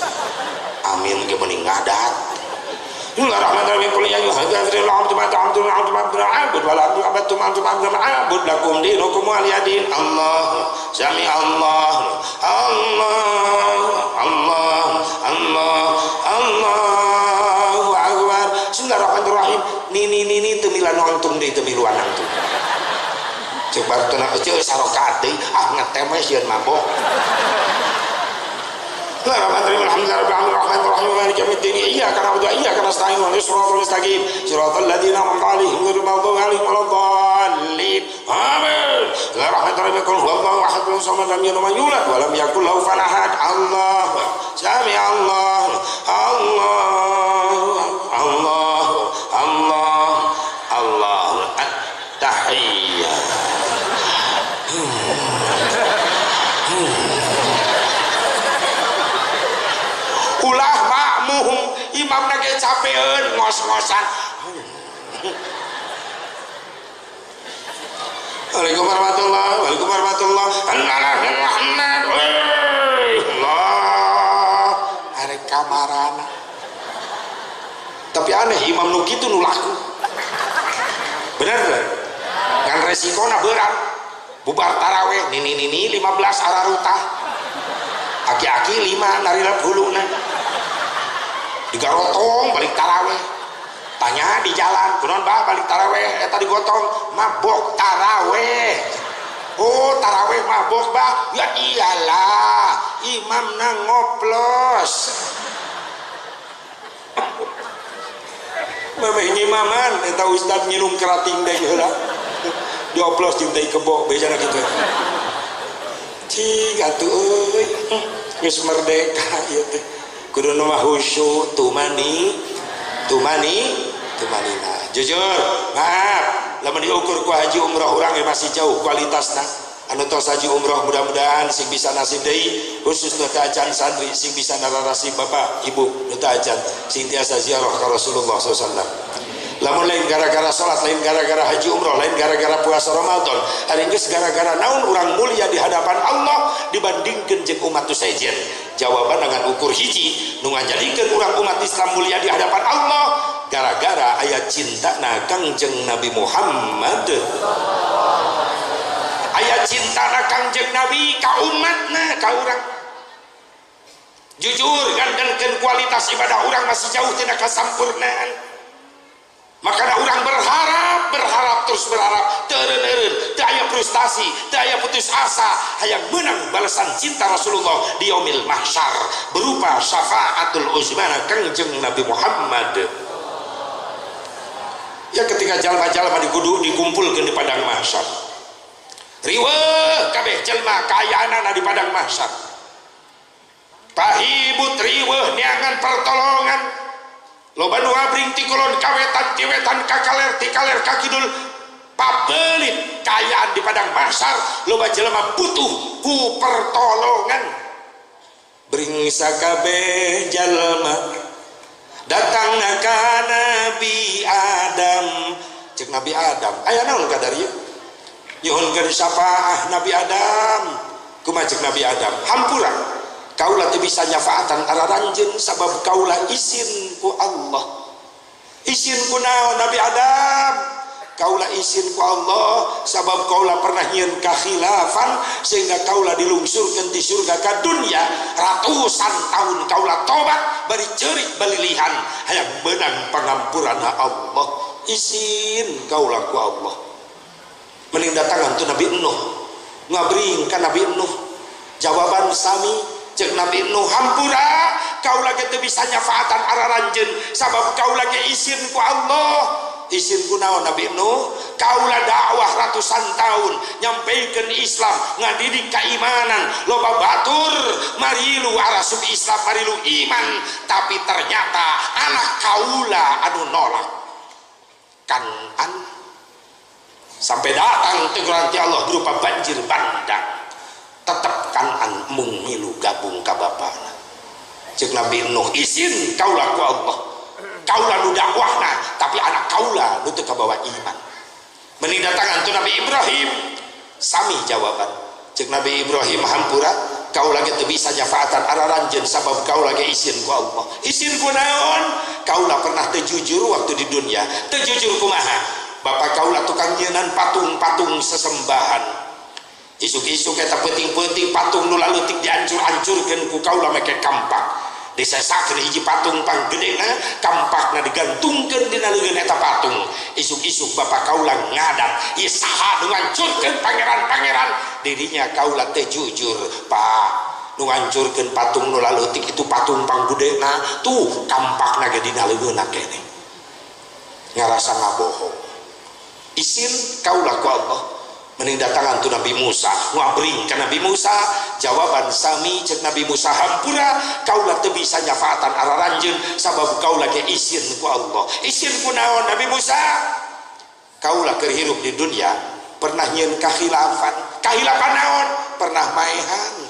Amin ge meuning ngadat. Bismillahirrahmanirrahim. Qul ya ayyuhal kafirun la a'budu ma ta'budun wa la antum 'abidun wa la antum 'abidun lakum dinukum waliyadin. Allah sami Allah Allah Allah Allah Allahu akbar. Bismillahirrahmanirrahim. Nini nini teu milan nonton deui teu miluan nangtung. Cek bartuna eueuh sarokaat deui ah ngetem we sieun mabok. Bismillahirrahmanirrahim. Alhamdulillahirabbil alamin arrahmanirrahim maliki yaumiddin iyyaka na'budu wa iyyaka nasta'in ihdinas siratal mustaqim siratal ladzina an'amta 'alaihim ghairil maghdubi 'alaihim waladdallin. Amin. Bismillahirrahmanirrahim. Qul huwallahu ahad allahu samad lam yalid walam yulad wa lam yakul lahu kufuwan ahad. Allah sami Allah Allah Allah Allah Allah at-tahiyyat. Ulah makmum imam lagi capeun ngos-ngosan. Waalaikumsalam warahmatullahi, waalaikumsalam warahmatullahi. Muhammad. Allah, arek kamarana. Tapi aneh imam nu kitu nu laku. Bener teu? Ngan resikona berat. Bubar taraweh nini-nini 15 ararutah. Aki-aki 5 narilap huluna. Digarotong balik taraweh. Tanya di jalan, kunaon bah balik taraweh eta digotong, mabok taraweh. Oh, taraweh mabok bah? Ya iyalah, imamna ngoplos. Memeh nyimaman eta ustad nginum kerating deui heula. Dioplos jeung tai kebo bejana kitu. Cing atuh euy, geus merdeka ieu teh. Kuduna mah khusyuk tumani tumani tumanina. Jujur, maaf, lamun diukur ku haji umroh urang masih jauh kualitasna. Anu tos haji umroh mudah-mudahan sing bisa nasib deui, khusus nu teu acan santri sing bisa nararasib bapak ibu nu teu acan sing tiasa ziarah ka Rasulullah sallallahu alaihi wasallam. Lamun lain gara-gara salat, lain gara-gara haji umroh, lain gara-gara puasa Ramadan, hari geus gara-gara naon urang mulia di hadapan Allah dibandingkeun jeung umat nu sejen. Jawaban dengan ukur hiji nu ngajadikeun urang umat Islam mulia di hadapan Allah gara-gara aya cintana Kangjeng Nabi Muhammad. Aya cintana Kangjeng Nabi ka umatna ka urang. Jujur gandenkeun kualitas ibadah urang masih jauh tina kasampurnaan. Makanya orang berharap, berharap terus berharap, teureun-eureun, teu aya frustasi, teu aya putus asa, hayang menang balasan cinta Rasulullah di yaumil mahsyar berupa syafaatul uzma Kangjeng Nabi Muhammad. Ya ketika jalma-jalma dikudu dikumpulkeun di padang mahsyar. Riweuh kabeh jelma kaayaanana di padang mahsyar. Pahibut riweuh neangan pertolongan. Loba nu ngabring ti kulon ka wetan ti wetan ka kaler ti kaler ka kidul pabelit kaayaan di padang mahsyar loba jelema butuh ku pertolongan. Bring sakabeh jalma datang ka Nabi Adam. Cek Nabi Adam, aya naon ka darieu? Nyuhunkeun syafaah Nabi Adam. Kumaha cek Nabi Adam? Hampura. Kaula teu bisa nyafaatan araranjeun sabab kaula isin ku Allah. Isin ku naon Nabi Adam? Kaula isin ku Allah sabab kaula pernah nyieun kakhilafan sehingga kaula dilungsurkeun ti surga ka dunya ratusan tahun kaula tobat bari ceurik balilihan hayang beunang pangampuran Allah. Isin kaula ku Allah. Mending datangan tu Nabi Nuh. Ngabring ka Nabi Nuh. Jawaban sami. Cek Nabi Nuh, hampura kaula ge teu bisa nyafaatan araranjeun sabab kaula ge isin ku Allah. Isin ku naon Nabi Nuh? Kaula dakwah ratusan tahun nyampaikan Islam, ngadidik keimanan, loba batur marilu arasub Islam, marilu iman, tapi ternyata anak kaula anu nolak. Kanan sampai datang teguran ti Allah berupa banjir bandang. Tetep kanan mung milu gabung ka bapana. Cek Nabi Nuh, isin kaula ku Allah. Kaula nu dakwahna, tapi anak kaula nu teu kabawa iman. Mending datangan tu Nabi Ibrahim. Sami jawaban. Cek Nabi Ibrahim, hampura kaula ge teu bisa nyafaatan araranjeun sabab kaula ge isin ku Allah. Isin ku naon? Kaula pernah teu jujur waktu di dunia. Teu jujur kumaha? Bapak kaula tukang nyeunan patung-patung sesembahan. Isuk-isuk eta peuting-peuting patung nu laleutik diancur-ancurkeun ku kaula make kampak. Disesakeun hiji patung panggedena, kampakna digantungkeun dina leungeun eta patung. Isuk-isuk bapak kaula ngadat, ieu saha nu ngancurkeun pangeran-pangeran? Dirinya kaula teh jujur, Pak. Nu ngancurkeun patung nu laleutik itu patung panggedena, tuh kampakna ge dina leungeunna keneh. Ngarasa ngabohong. Isin kaula ku Allah. Mending datangan tu Nabi Musa, ngabring ka Nabi Musa, jawaban sami cek Nabi Musa, hampura kaula teu bisa nyafaatan araranjeun sabab kaula ge isin ku Allah. Isin ku naon Nabi Musa? Kaula keur hirup di dunia pernah nyieun kakhilafan. Kakhilafan naon? Pernah maehan.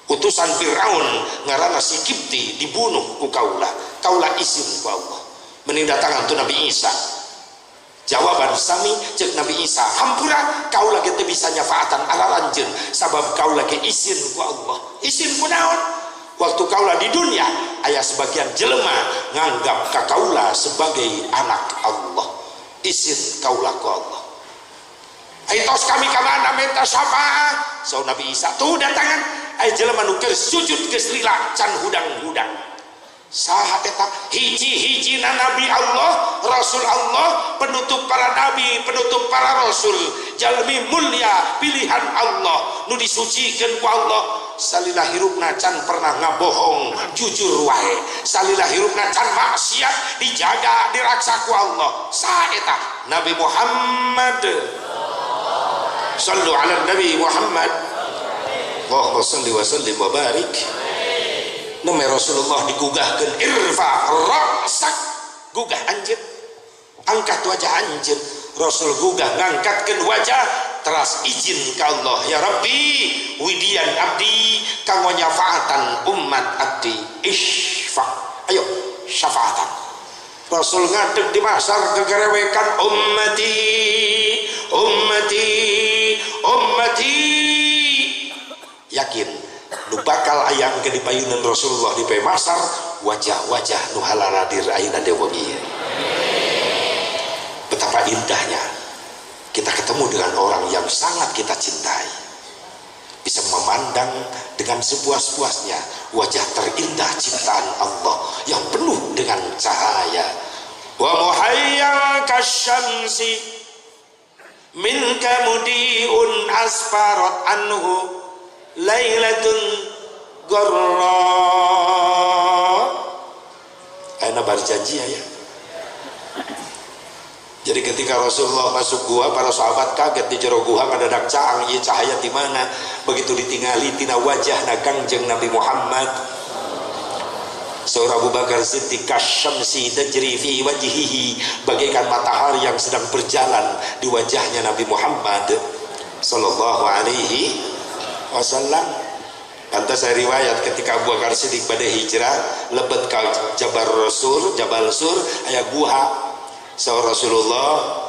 Utusan Firaun ngaranna si Kipti dibunuh ku kaula. Kaula isin ku Allah. Mending datangan tu Nabi Isa. Jawaban sami cek Nabi Isa, hampura kau lagi teu bisa nyafaatan ala lanjeun sabab kau lagi izin ku Allah. Izin ku naon? Waktu kaula di dunia aya sebagian jelema nganggap ka kaula sebagai anak Allah. Izin kaula ku Allah. Ai tos kami ka mana minta syafaat? Saur Nabi Isa tuh datangan aya jelema nu keur sujud geus lila can hudang-hudang. Saha eta hiji-hijina Nabi Allah, Rasul Allah, penutup para nabi, penutup para rasul, jalmi mulia pilihan Allah, nu disucikeun ku Allah. Salila hirupna can pernah ngabohong, jujur wae. Salila hirupna can maksiat, dijaga, diraksa ku Allah. Saha eta? Nabi Muhammad. Sallu ala Nabi Muhammad. Allahumma salli wa sallim wa barik. Nami Rasulullah digugahkeun irfa ra'sak, gugah anjeun, angkat wajah anjeun. Rasul gugah ngangkatkeun wajah teras izin ka Allah, ya Rabbi widian abdi kanggo nyafaatan umat abdi, isfa, ayo syafaatan. Rasul ngadeg di pasar gegerewekan ummati ummati ummati. Yakin nu bakal ayang ke dipayunan Rasulullah di pasar wajah-wajah nu halaradir ayeuna dewa ieu. Betapa indahnya kita ketemu dengan orang yang sangat kita cintai, bisa memandang dengan sepuas-puasnya wajah terindah ciptaan Allah yang penuh dengan cahaya. Wa muhayyan kasyamsi minka mudiun asfarat anhu lailatun garra. Ayeuna bar janji ya. Jadi ketika Rasulullah masuk gua, para sahabat kaget di jero gua ngadadak caang ieu cahaya di mana. Begitu ditingali tina wajahna Kangjeng Nabi Muhammad. Saur Abu Bakar Siddiq kasyamsi tajri fi wajhihi, bagaikan matahari yang sedang berjalan di wajahnya Nabi Muhammad sallallahu alaihi wasallam. Pantas saya riwayat ketika Abu Bakar Siddiq pada hijrah lebet ka Jabal Rasul, Jabal Sur aya guha. Saur Rasulullah,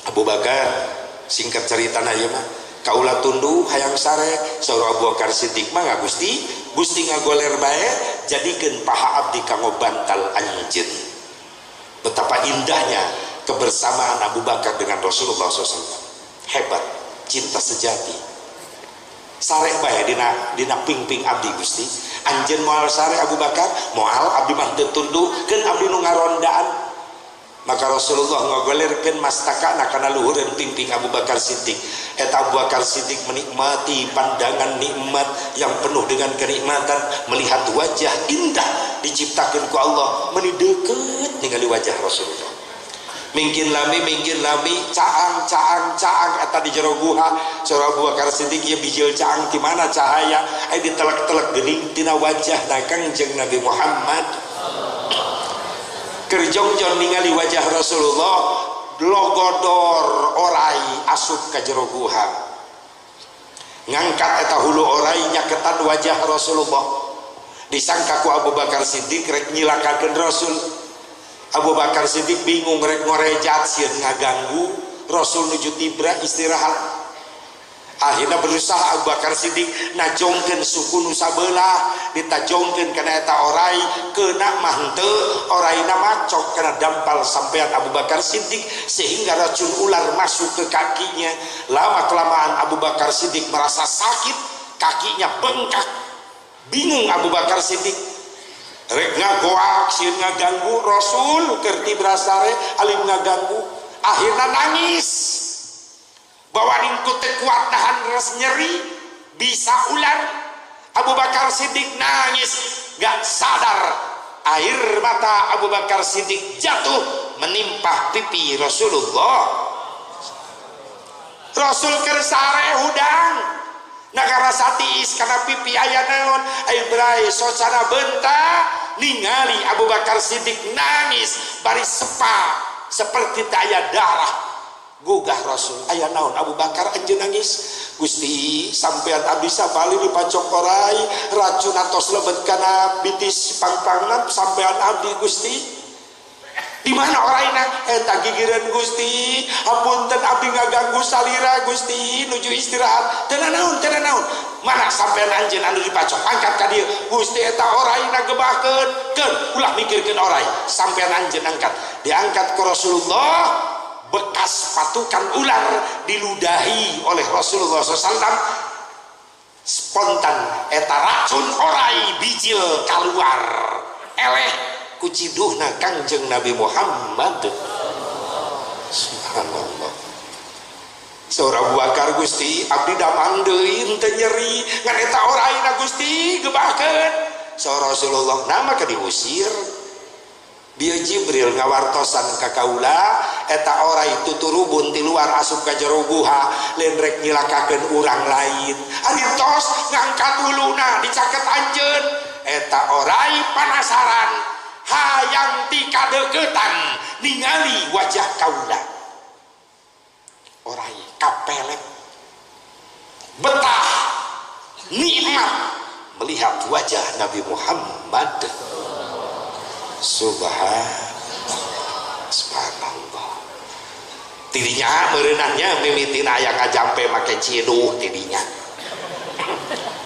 Abu Bakar, singkat cerita na ieu mah, kaula tunduh hayang sare. Saur Abu Bakar Siddiq mah Gusti, Gusti ngagoler bae jadikeun paha abdi kanggo bantal anjeun. Betapa indahnya kebersamaan Abu Bakar dengan Rasulullah SAW. Hebat, cinta sejati. Sare bae dina pingping abdi Gusti. Anjeun moal sare Abu Bakar, moal abdi mah teu tunduh, keun abdi nu ngarondaan. Maka Rasulullah ngagolerkeun mastakana kana luhureun pingping Abu Bakar Siddiq. Eta Abu Bakar Siddiq menikmati pandangan nikmat yang penuh dengan kenikmatan, melihat wajah indah diciptakeun ku Allah, meuni deukeut ningali wajah Rasulullah. Mingkin lami caang caang caang eta di jero guha. Saur Abu Bakar Siddiq ieu bijil caang di mana cahaya, aya ditelek-telek geuning tina wajah Kangjeng Nabi Muhammad. Kerjongjon ningali wajah Rasulullah, logodor orai asup ka jero guha. Ngangkat eta hulu orai nyaketan wajah Rasulullah. Disangka ku Abu Bakar Siddiq rek nyilakakeun Rasul. Abu Bakar Siddiq bingung rek ngorejat sieun ngaganggu Rasul nuju tibra istirahat. Akhirnya berusaha Abu Bakar Siddiq najongkeun suku nu sabelah, ditajongkeun kana eta orai, keuna mah henteu, oraina macok kana dampal sampean Abu Bakar Siddiq sehingga racun ular masuk ke kakinya. Lama kelamaan Abu Bakar Siddiq merasa sakit, kakinya bengkak. Bingung Abu Bakar Siddiq, rek ngagoak sieun ngaganggu Rasul keur tibra sare alim ngaganggu. Akhirna nangis. Bawa ningku teu kuat nahan res nyeri bisa ular. Abu Bakar Siddiq nangis gak sadar, air mata Abu Bakar Siddiq jatuh menimpah pipi Rasulullah. Rasul keur sare hudang nagarasa tiis kana pipi aya naon, aya brai socana benta ningali Abu Bakar Siddiq nangis bari sepa seperti tak aya darah. Gugah Rasul, aya naon Abu Bakar anjeun nangis? Gusti sampean abdi sapali dipacok orai racun atos lebet kana bitis pangpangna sampean abdi Gusti. Di mana oraina? Eta gigireun Gusti, hapunten abdi ngaganggu salira Gusti nuju istirahat. Teu naon, teu naon. Mana sampean anjeun anu dipacok angkat ka dieu. Gusti eta oraina gebahkeun. Keun ulah mikirkeun orai. Sampean anjeun angkat. Diangkat ku Rasulullah, bekas patukan ular diludahi oleh Rasulullah SAW. Spontan eta racun orai bijil keluar. Eleh kuciduhna Kangjeng Nabi Muhammad. Subhanallah. Saur Abu Bakar, Gusti abdi damang deui henteu nyeri ngan eta oraina Gusti gebahkeun. Saur Rasulullah, nah maka diusir. Bieu Jibril ngawartosan ka kaula eta orai tuturubun ti luar asup ka jero guha lain rek nyilakakeun urang lain. Ari tos ngangkat huluna dicaket anjeun eta orai panasaran hayang ti kadeuketan ningali wajah kaula. Orai kapelet betah nikmat melihat wajah Nabi Muhammad. Subhanallah. Tidinya merenahnya mimitina aya ngajampe make ciduh tidinya.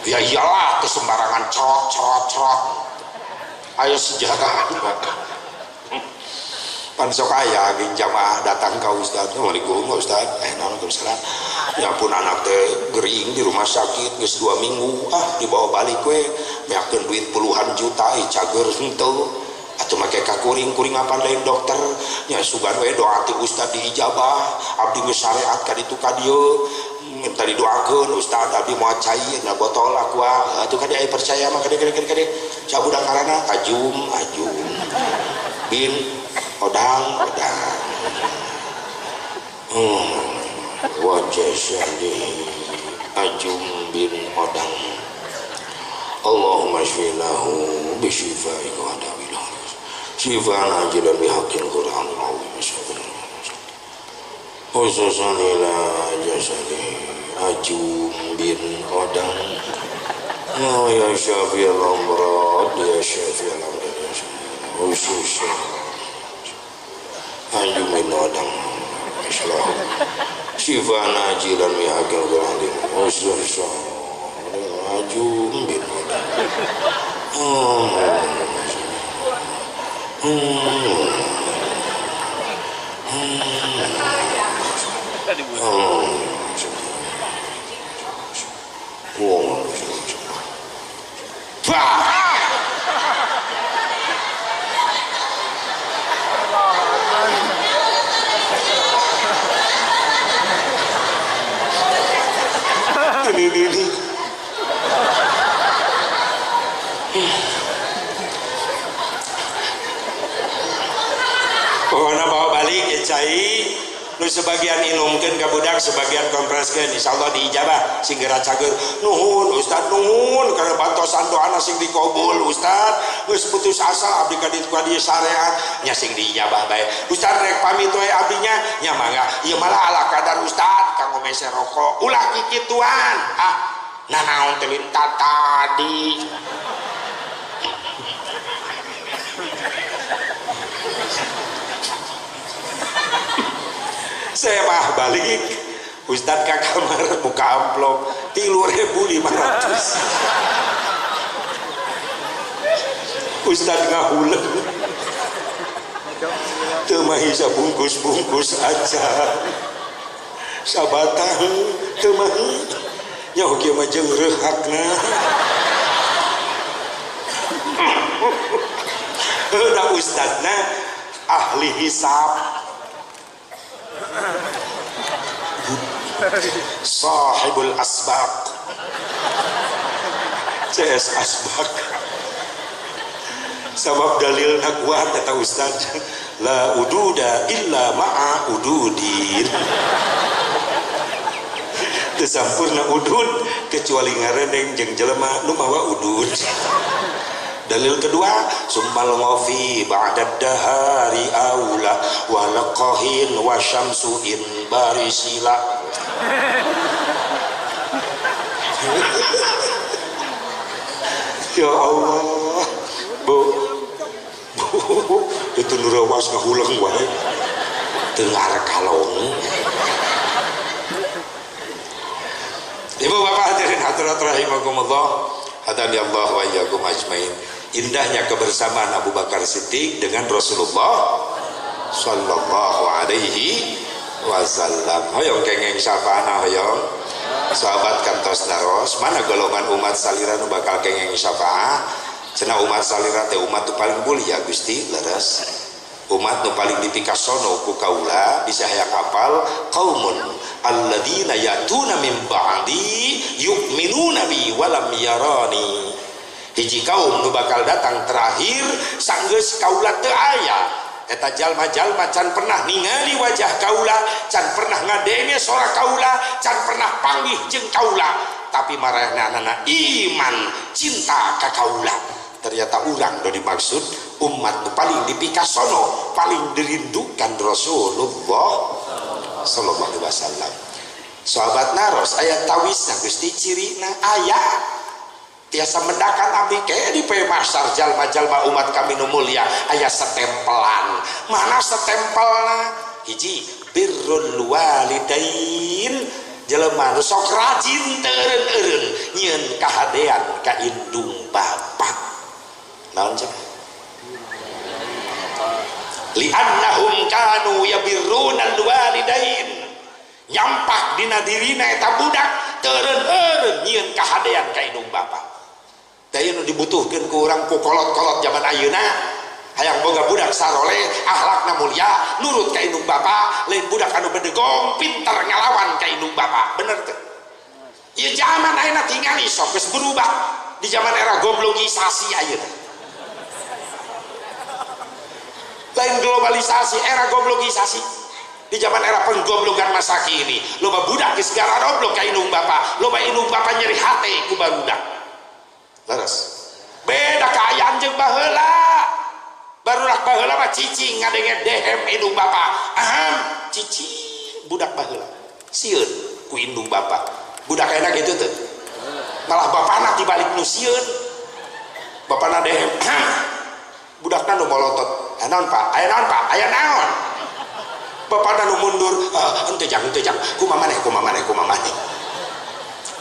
Ya iyalah teu sembarangan crot crot crot. Ayo sejarah pan sok aya geuning jamaah datang ka ustaz. Assalamualaikum ustaz. Waalaikumsalam. Ya ampun anak teh gering di rumah sakit geus 2 minggu ah dibawa balik we meakeun duit puluhan juta cager henteu. Atuh make ka kuring-kuring apan lain dokter nya sugan we doa ti ustaz diijabah abdi geus syariat ka ditu ka dieu minta didoakeun ustaz abdi moal cai na botol aqua atuh kade aya percaya mah kade kade kade sabudak ngaranna Ajum Ajum bin Odang Odang wajah syahdi Ajum bin Odang Allahumma shfilahu bi shifaika wa dawilahu shifaan ajilan bihaqqil Qur'anil azim khususan ila jasadi Ajum bin Odang ya syafi'al amrad ya syafi'al amrad ya khususan Ajum bin Odang islahu shifaan ajilan bihaqqil Qur'anil khususan Ajum bin Odang Ini. Pokoknya bawa balik ya cai nu sebagian inumkeun ka budak sebagian kompreskeun insyaallah diijabah sing geura cager. Nuhun ustaz nuhun kana bantosan doana sing dikabul ustaz geus putus asa abdi ka ditu ka dieu syariat nya sing diijabah bae ustaz rek pamit we abdinya nya mangga ieu malah ala kadar ustaz kanggo meser rokok ulah kikituan ah nanaon teh minta tadi. Saya mah balik ustaz ke kamar buka amplop 3.500. Ustaz ngahuleng teu mah bungkus-bungkus aja sabatang teu mah nyaho kieu mah jeung reuhakna. Da ustazna ahli hisab sahibul asbaq CS asbaq sabab dalilna kuat eta ustaz la ududa illa ma'a ududin teu sampurna udud kecuali ngareneng jeung jelema nu mawa udud. Dalil kedua summal ngofi ba'da dahari aula wa laqahin wa syamsu in barisila. Ya Allah, Bu, bu, itu teu neurewas ngahuleng wae. Teu kalong. Ibu bapak hadirin hadirat rahimakumullah, hadani Allah wa iyyakum ajmain. Indahnya kebersamaan Abu Bakar Siddiq dengan Rasulullah sallallahu alaihi wasallam. Hoyong kengeng syafaana hoyong. Sahabat kantos naros, mana golongan umat salira nu bakal kengeng syafaah? Cenah umat salira teh umat nu paling mulia Gusti, leres. Umat nu paling dipikasono ku kaula bisa hayang apal qaumun alladzina ya'tuna min ba'di yu'minuna bi walam yarani. Hiji kaum nu bakal datang terakhir sanggeus kaula teu aya. Eta jalma-jalma can pernah ningali wajah kaula, can pernah ngadenge sora kaula, can pernah panggih jeung kaula, tapi maranehna iman cinta ka kaula. Ternyata urang nu dimaksud umat nu paling dipikasono, paling dirindukan Rasulullah sallallahu alaihi wasallam. Sahabat naros aya tawisna Gusti cirina aya tiasa mendakan abdi ke di pemasar jalma-jalma umat kami nu mulia aya setempelan. Mana setempelna? Hiji birrul walidain, jelema nu sok rajin teureun-eureun nyieun kahadean ka indung bapak. Naon cenah? Li'annahum kanu yabirruna alwalidain. Nyampak dina dirina eta budak teureun-eureun nyieun kahadean ka indung bapak. Da ieu nu dibutuhkeun ku urang ku kolot-kolot zaman ayeuna, hayang boga budak saroleh, akhlakna mulia, nurut ka indung bapak, lain budak anu bedegong, pinter ngalawan ka indung bapak. Bener teu? Ieu zaman ayeuna tingali sok geus berubah di zaman era goblogisasi ayeuna. Lain globalisasi, era goblogisasi. Di zaman era penggoblogan masa kini, loba budak geus gararoblok ka indung bapak, loba indung bapak nyeri hate ku barudak. Leres. Beda kaayaan jeung baheula. Barudak baheula mah cicing ngadenge dehem indung bapak. Aham, cicing budak baheula. Sieun ku indung bapak. Budak ayeuna kitu teu. Malah bapana dibalik nu sieun. Bapana dehem. Budakna nu molotot. Aya naon Pak? Aya naon Pak? Aya naon? Bapana nu mundur, henteu jang, henteu jang. Kumaha maneh, kumaha maneh, kumaha maneh.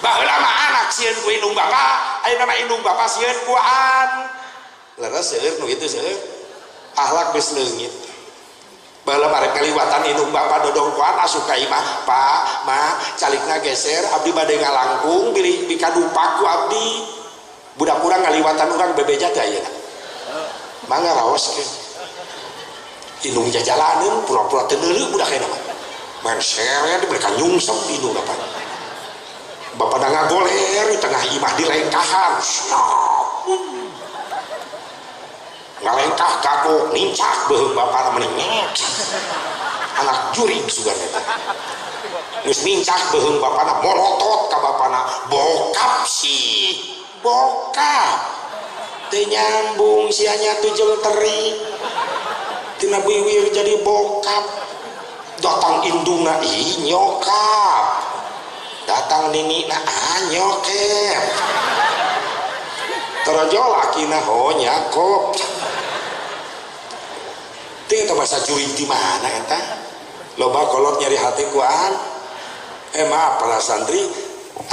Baheula mah anak sieun ku indung bapak, ayeuna mah indung bapak sieun ku an. Leres seueur nu kitu seueur. Akhlak geus leungit. Baheula mah rek ngaliwatan indung bapak dodong ku an asup ka imah, Pak, Ma, calikna geser, abdi bade ngalangkung bilih bikadupak ku abdi. Budak urang ngaliwatan urang bebeja teh ayeuna. Mangga raoskeun. Indung jajalaneun pura-pura teu neuleuh budak ayeuna mah. Main seret mereka nyungsep indung bapak. Bapak ngagoler di tengah imah dilengkahan. Ngalengkah kagok nincak beuheung bapana mending. Anak jurig sugan eta. Geus nincak beuheung bapana molotot ka bapana, bokap sih. Bokap. Teu nyambung sia nya tuh jeung teri. Tina biwir jadi bokap. Datang indungna ih nyokap. Datang nini na nyokep. Terjol akina ho nyakop. Teu eta bahasa jurig di mana eta? Loba kolot nyari hati kuan. Maaf para santri,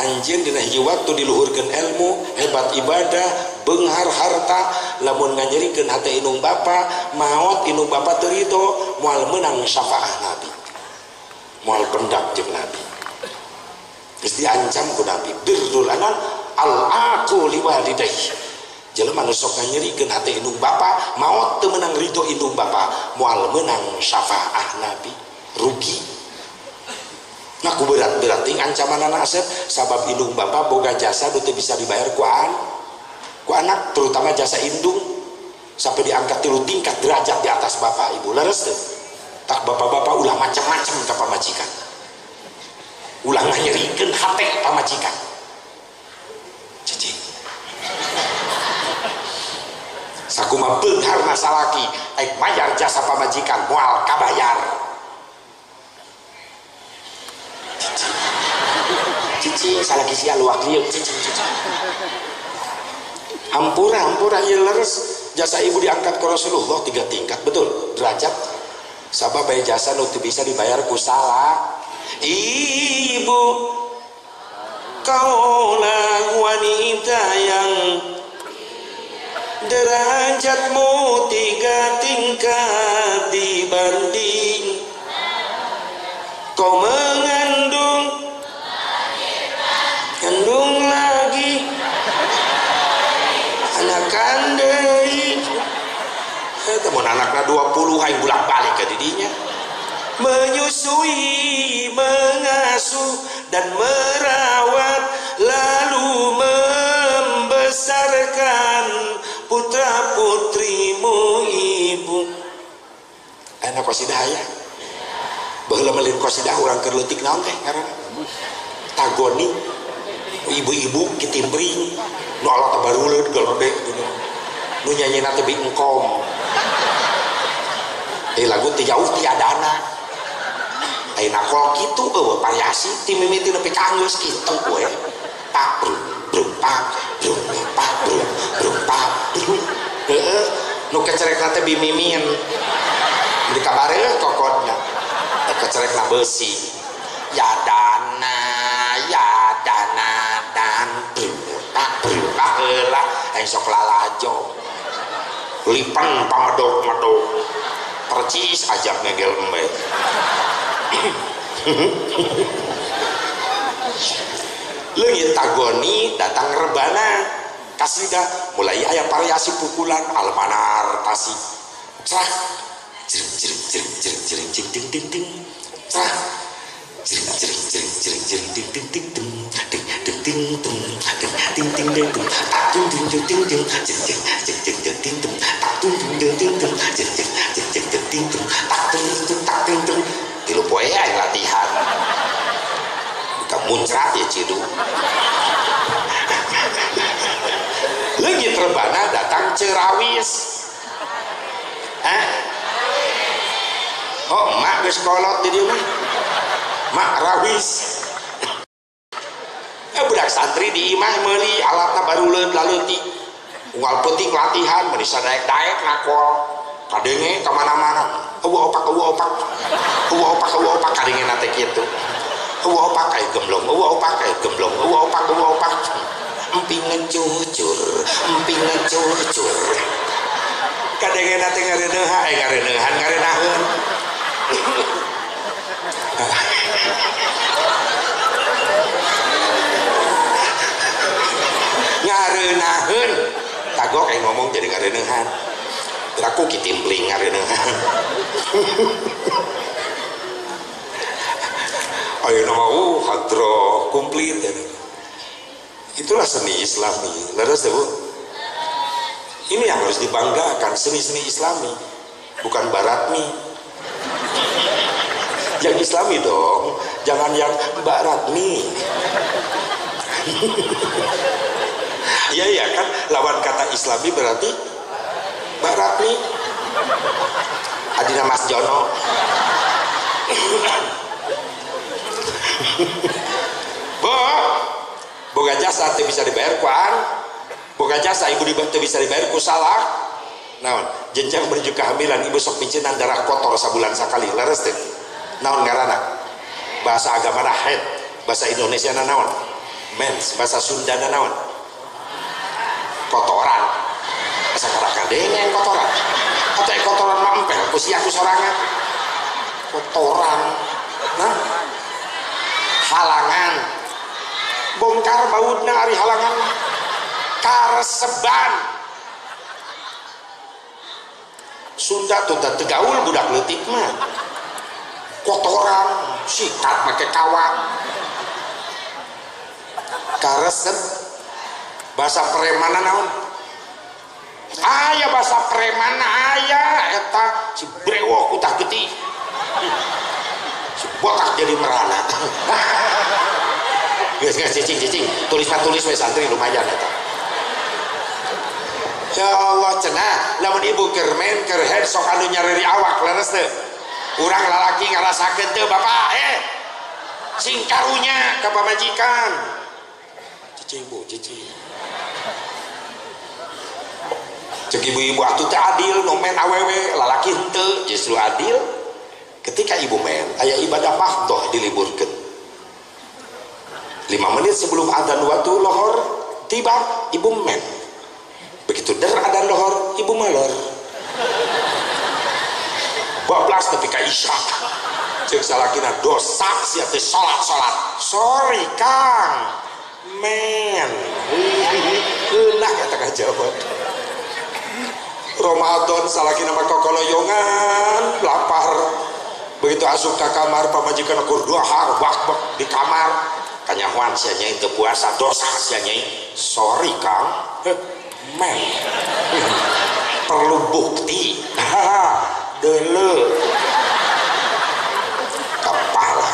anjeun dina hiji waktu diluhurkeun ilmu, hebat ibadah, beunghar harta, lamun nganyerikeun hate indung bapa, maot indung bapa teu ridho, moal meunang syafaah Nabi. Moal pendak jeung Nabi. Geus diancam ku Nabi, birrul anan al-aqu liwalidayhi. Jelema nu sok nganyerikeun hate indung bapa, maot teu meunang ridho indung bapa, moal meunang syafaah Nabi, rugi. Nah ku berat-berat ting ancamanana Asep, sabab indung bapa boga jasa nu teu bisa dibayar ku anak, terutama jasa indung sampai diangkat 3 tingkat derajat di atas bapak ibu. Leres teu? Tak bapak-bapak ulah macam-macam ka pamajikan. Ulah nganyerikeun hate pamajikan. Cicing. Sakumaha beunghar salaki, aik mayar jasa pamajikan moal kabayar. Cicing. Cicing salaki sia luak lieu cicing cicing. Hampura hampura ieu leres Jasa ibu diangkat ke Rasulullah 3 tingkat, betul derajat. Sabab aya jasa nu teu bisa dibayar ku salah. Ibu kaulah wanita yang derajatmu 3 tingkat dibanding kau mengandung, kandung lagi anak kandei. Temen anaknya 20 aing bolak-balik ke didinya. Menyusui, mengasuh dan merawat, lalu membesarkan putra putrimu ibu. Enak qasidah aya. Baheula mah lain qasidah urang keur leutik naon teh ngaranna? Tagoni. Ibu-ibu kitimpring nu alat baruleud galode nu nyanyina teh bingkom. Lagu teh jauh tiadana. Ayeuna kol kitu eueuh variasi ti mimiti nepi ka anggeus kitu we. Pak brung brung pak brung pak brung brung pak brung. Heeh, nu kecerekna teh bimimin. Di kabareuh kokodna. Kecerekna beusi. Ya dana dan brung pak brung pak heula aing sok lalajo. Lipen pamedok-medok. Percis ajak ngegel embe. Leungit tagoni datang rebana kasidah mulai aya variasi pukulan almanar tasi crak jering jering jering jering jering jing ding ding ding crak jering jering jering jering jering ding ding ding ding ding ding ding ding ding ding ding ding tak dung ding ding ding ding jing jing jing jing ding ding ding tak dung ding ding ding ding jing jing jing jing ding ding ding tak dung ding tak ding ding tilu poe aing latihan ka muncrat ya cidu. Leungit rebana datang cerawis. Hah? Oh, mak geus kolot di dieu mah. Mak rawis. Budak santri di imah meuli alatna baruleun laleutik. Unggal peuting latihan meuni sadaek-daek ngakol. Kadenge ka mana-mana. Eueuh opak eueuh opak. Eueuh opak eueuh opak kadengena teh kitu. Eueuh opak kae gemblong, eueuh opak kae gemblong, eueuh opak eueuh opak. Emping ngecucur, emping ngecucur. Kadengena teh ngareuneuhan, ngareuneuhan, ngareunaheun. Ngareunahun tagok aing ngomong jadi ngareuneuhan. Aku kitimpling ngareuneuhan. Ayeuna mah hadroh komplit ya. Itulah seni Islami. Leres teh Bu? Ini yang harus dibanggakan, seni-seni Islami, bukan Baratmi. Yang Islami dong, jangan yang Baratmi. Iya iya kan, lawan kata Islami berarti Baratmi. Adina Mas Jono. Bu, boga jasa teu bisa dibayar ku an, boga jasa ibu teu bisa dibayar ku salah. Naon, jenjang menuju kehamilan ibu sok micenan darah kotor sabulan sakali, leres teh. Naon ngaranna? Bahasa agamana haid, bahasa Indonesia na naon? Mens, bahasa Sunda na naon? Kotoran. Asa kadengeng kotoran. Atau kotoran mah empel ku sia ku sorangan. Kotoran. Nah, halangan. Bongkar bautna ari halangan. Kareseban. Sunda tuh teu gaul budak leutik mah. Kotoran, sikat make kawat. Karesep. Bahasa premana naon? Aya bahasa premana aya eta si brewok utah getih. Si botak jadi merana. Geus geus cicing cicing, tulis mah tulis we santri lumayan eta. Ya Allah cenah, lamun ibu keur men keur head sok anu nyareri awak leres teu? Urang lalaki ngarasakeun teu bapak sing karunya ka pamajikan. Cicing bu, cicing. Cek ibu-ibu atuh teh adil nu men awewe lalaki henteu, justru adil ketika ibu men aya ibadah mahdoh diliburkeun. 5 menit sebelum adzan waktu lohor tiba ibu men. Begitu der adzan lohor ibu malor. Bablas nepi ka isya. Cek salakina dosa sia teh salat-salat. Sorry Kang. Men. Heunah eta kajawab. Ramadan salakina mah kokoloyongan lapar. Begitu asup ka kamar pamajikan ukur dahar bak-bak di kamar. Kanyahoan sia nyai teu puasa dosa sia nyai. Sorry Kang. Men. Perlu bukti. Dele. Kepala.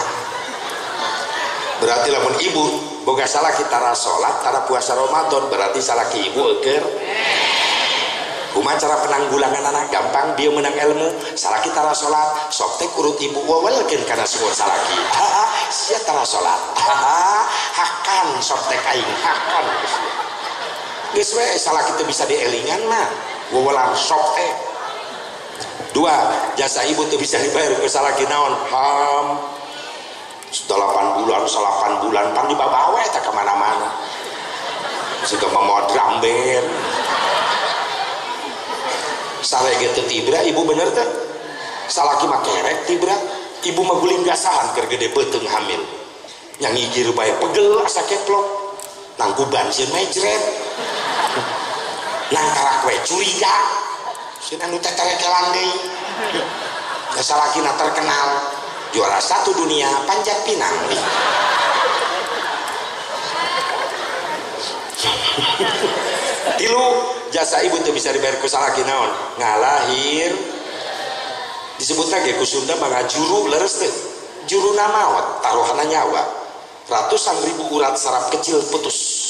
Berarti lamun ibu boga salaki tara salat tara puasa Ramadan berarti salaki ibu eueur. Kumaha cara penanggulangan anak gampang dia menang ilmu salaki tara salat sok teh urut ibu wawelkeun kana sungut salaki. Sia tara salat. Hakan sok teh aing hakan. Geus we salaki teu bisa dielingan mah wawelan sok teh. Dua, jasa ibu teu bisa dibayar ku salaki naon? Ham 8 bulan, 8 bulan pan dibabawa eta ka mana-mana. Siga mawa drum band. Sare ge teu tibra ibu bener teh. Salaki mah kerek tibra, ibu mah guling gasahan keur gede beuteung hamil. Yang ngigir bae pegel asa keplok. Nangkuban sieun mejret. Nangkarak we curiga. Sieun anu teterekelan deui. Da salakina terkenal juara 1 dunia panjat pinang. Tilu, jasa ibu tuh bisa dibayar ku salaki naon? Ngalahir. Disebutna ge ku Sunda mah ngajuru leres teh. Juruna maot, taruhana nyawa. Ratusan ribu urat saraf kecil putus.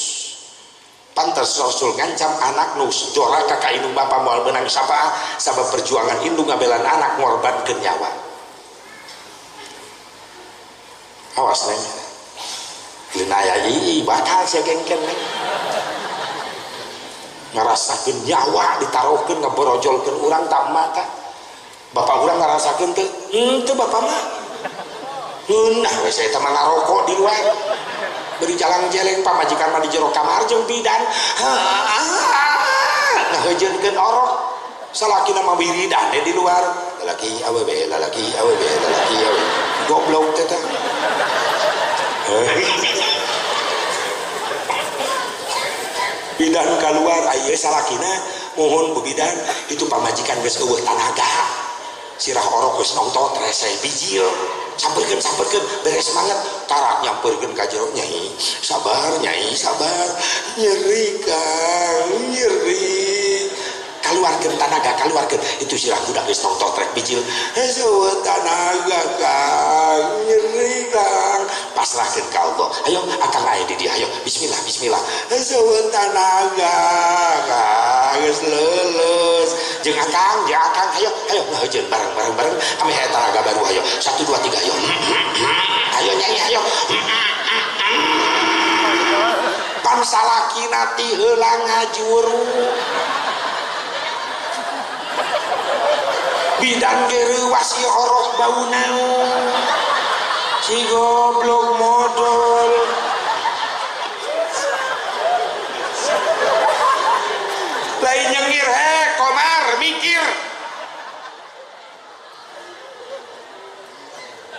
Pantes Rasul ngancam anak nu doraka ka indung bapa moal meunang sapa sabab perjuangan indung ngabelan anak ngorbankeun nyawa. Awas neng. Lina aya ii bakal sia gengken neng. Ngarasakeun nyawa ditaruhkeun ngaborojolkeun urang tak mata. Bapak urang ngarasakeun teu? Henteu bapak mah. Ngeunah we saya mah ngarokok di luar. Beri jalan jeleng pamajikan mah di jero kamar jeung bidan. Ngaheujeunkeun orok. Salakina mah wiridan di luar. Lalaki awewe, lalaki awewe, lalaki awewe. Goblok teh teh. Bidan keluar ayeuna salakina mohon bu bidan itu pamajikan geus eueuh tanaga. Sirah orok geus nongtot rese bijil. Samperkeun samperkeun beres semangat karak nyamperkeun ka jero nyai sabar nyai sabar nyeri Kang nyeri. Keluarkeun tanaga keluarkeun itu sirah budak geus nongtot rek bijil. Eueuh tanaga Kang nyeri Kang. Pasrahkeun ka Allah. Ayo akang aya di dieu ayo bismillah bismillah. Eueuh tanaga Kang geus leuleus. Jeung akang ayo ayo ngahujeun bareng bareng bareng ameh aya tanaga baru ayo 1 2 3 ayo. Ayo nyai ayo. Pan salakina ti heula ngajuru. Bidan ge reuwas ieu orok bau naon. Si goblok modol. Lain nyengir he komar mikir.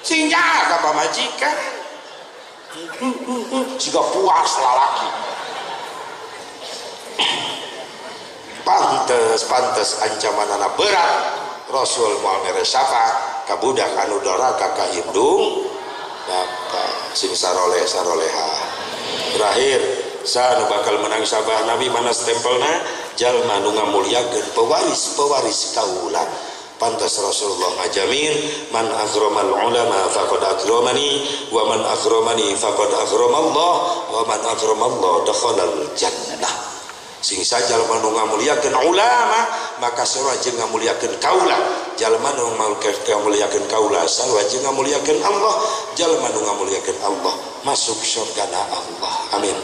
Sing jaga pamajikan. Siga puas lalaki. Pantes pantes ancamanana berat. Rasul moal mere syafaat ka budak anu doraka ka indung bapa sing saroleh saroleha. Terakhir sa nu bakal menang sabah Nabi mana stempelna jalma nu ngamulyakeun pewaris-pewaris kaula. Pantas Rasulullah ngajamin man akramal ulama faqad akramani wa man akramani faqad akramallah wa man akramallah dakhalal jannah. Sing jalma nu ngamulyakeun ulama maka sarua jeung ngamulyakeun kaula, jalma nu ngamulyakeun kaula sarua jeung ngamulyakeun Allah, jalma nu ngamulyakeun Allah masuk surgana Allah. Amin.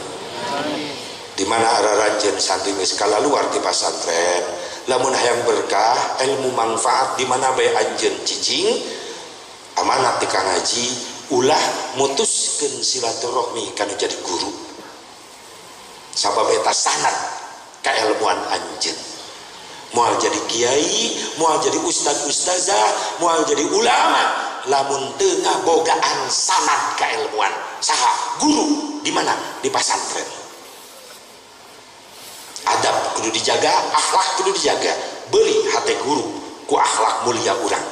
Di mana araranjeun santri geus kalaluar ti pasantren Lamun hayang berkah ilmu manfaat di mana bae anjeun cicing amanat ti Kang Haji ulah mutuskeun silaturahmi kana jadi guru. Sabab eta sanad kailmuan anjeun. Moal jadi kiai, moal jadi ustad ustazah, moal jadi ulama lamun teu ngabogaan sanad kailmuan. Saha? Guru. Di mana? Di pasantren. Adab kudu dijaga, akhlak kudu dijaga. Beli hate guru ku akhlak mulia urang.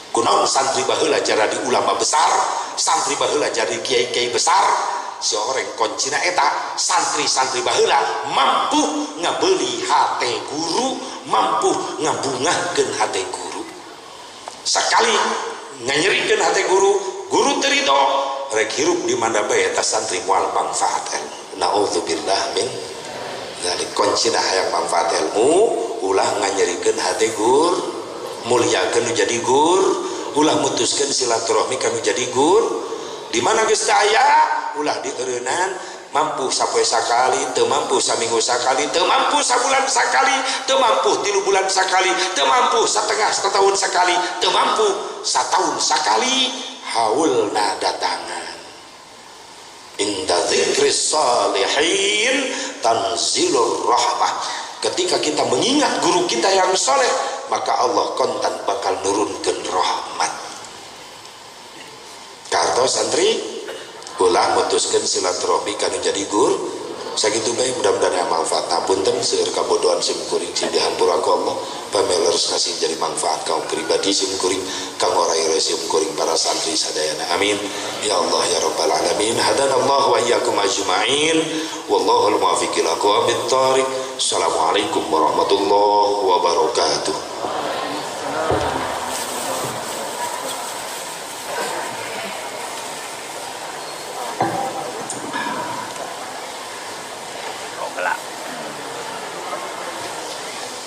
Kunaon santri baheula jadi ulama besar, santri baheula jadi kiai-kiai besar. Si orang kuncina eta santri-santri baheula mampu ngabeli hate guru, mampu ngabungahkeun hate guru. Sakali nganyerikeun hate guru, guru teu ridho, rek hirup di mana bae eta santri moal manfaat ilmu. Naudzubillah min dzalik. Kuncina hayang manfaat ilmu, ulah nganyerikeun hate guru, muliakeun nu jadi guru, ulah mutuskeun silaturahmi ka nu jadi guru. Di mana geus teu aya ulah dieureunnan, mampu sapoe sakali, teu mampu saminggu sakali, teu mampu sabulan sakali, teu mampu 3 bulan sakali, teu mampu setengah setahun sakali, teu mampu satahun sakali, haulna datangan. Inda dzikris salihin tanzilur rahmah. Ketika kita mengingat guru kita yang soleh, maka Allah kontan bakal nurunkeun rahmat. Karto santri ulah mutuskeun silaturahmi kana jadi guru. Sakitu bae, mudah-mudahan aya manfaat. Punten seueur kabodohan sim kuring sing dihampura ku Allah. Pameleres kasih jadi manfaat kaum pribadi sim kuring, kang ora sim kuring para santri sadayana. Amin. Ya Allah ya Rabbal alamin. Hadanallahu wa iyyakum ajmain. Wallahul muwaffiq ila aqwamit thariq. Assalamualaikum warahmatullahi wabarakatuh.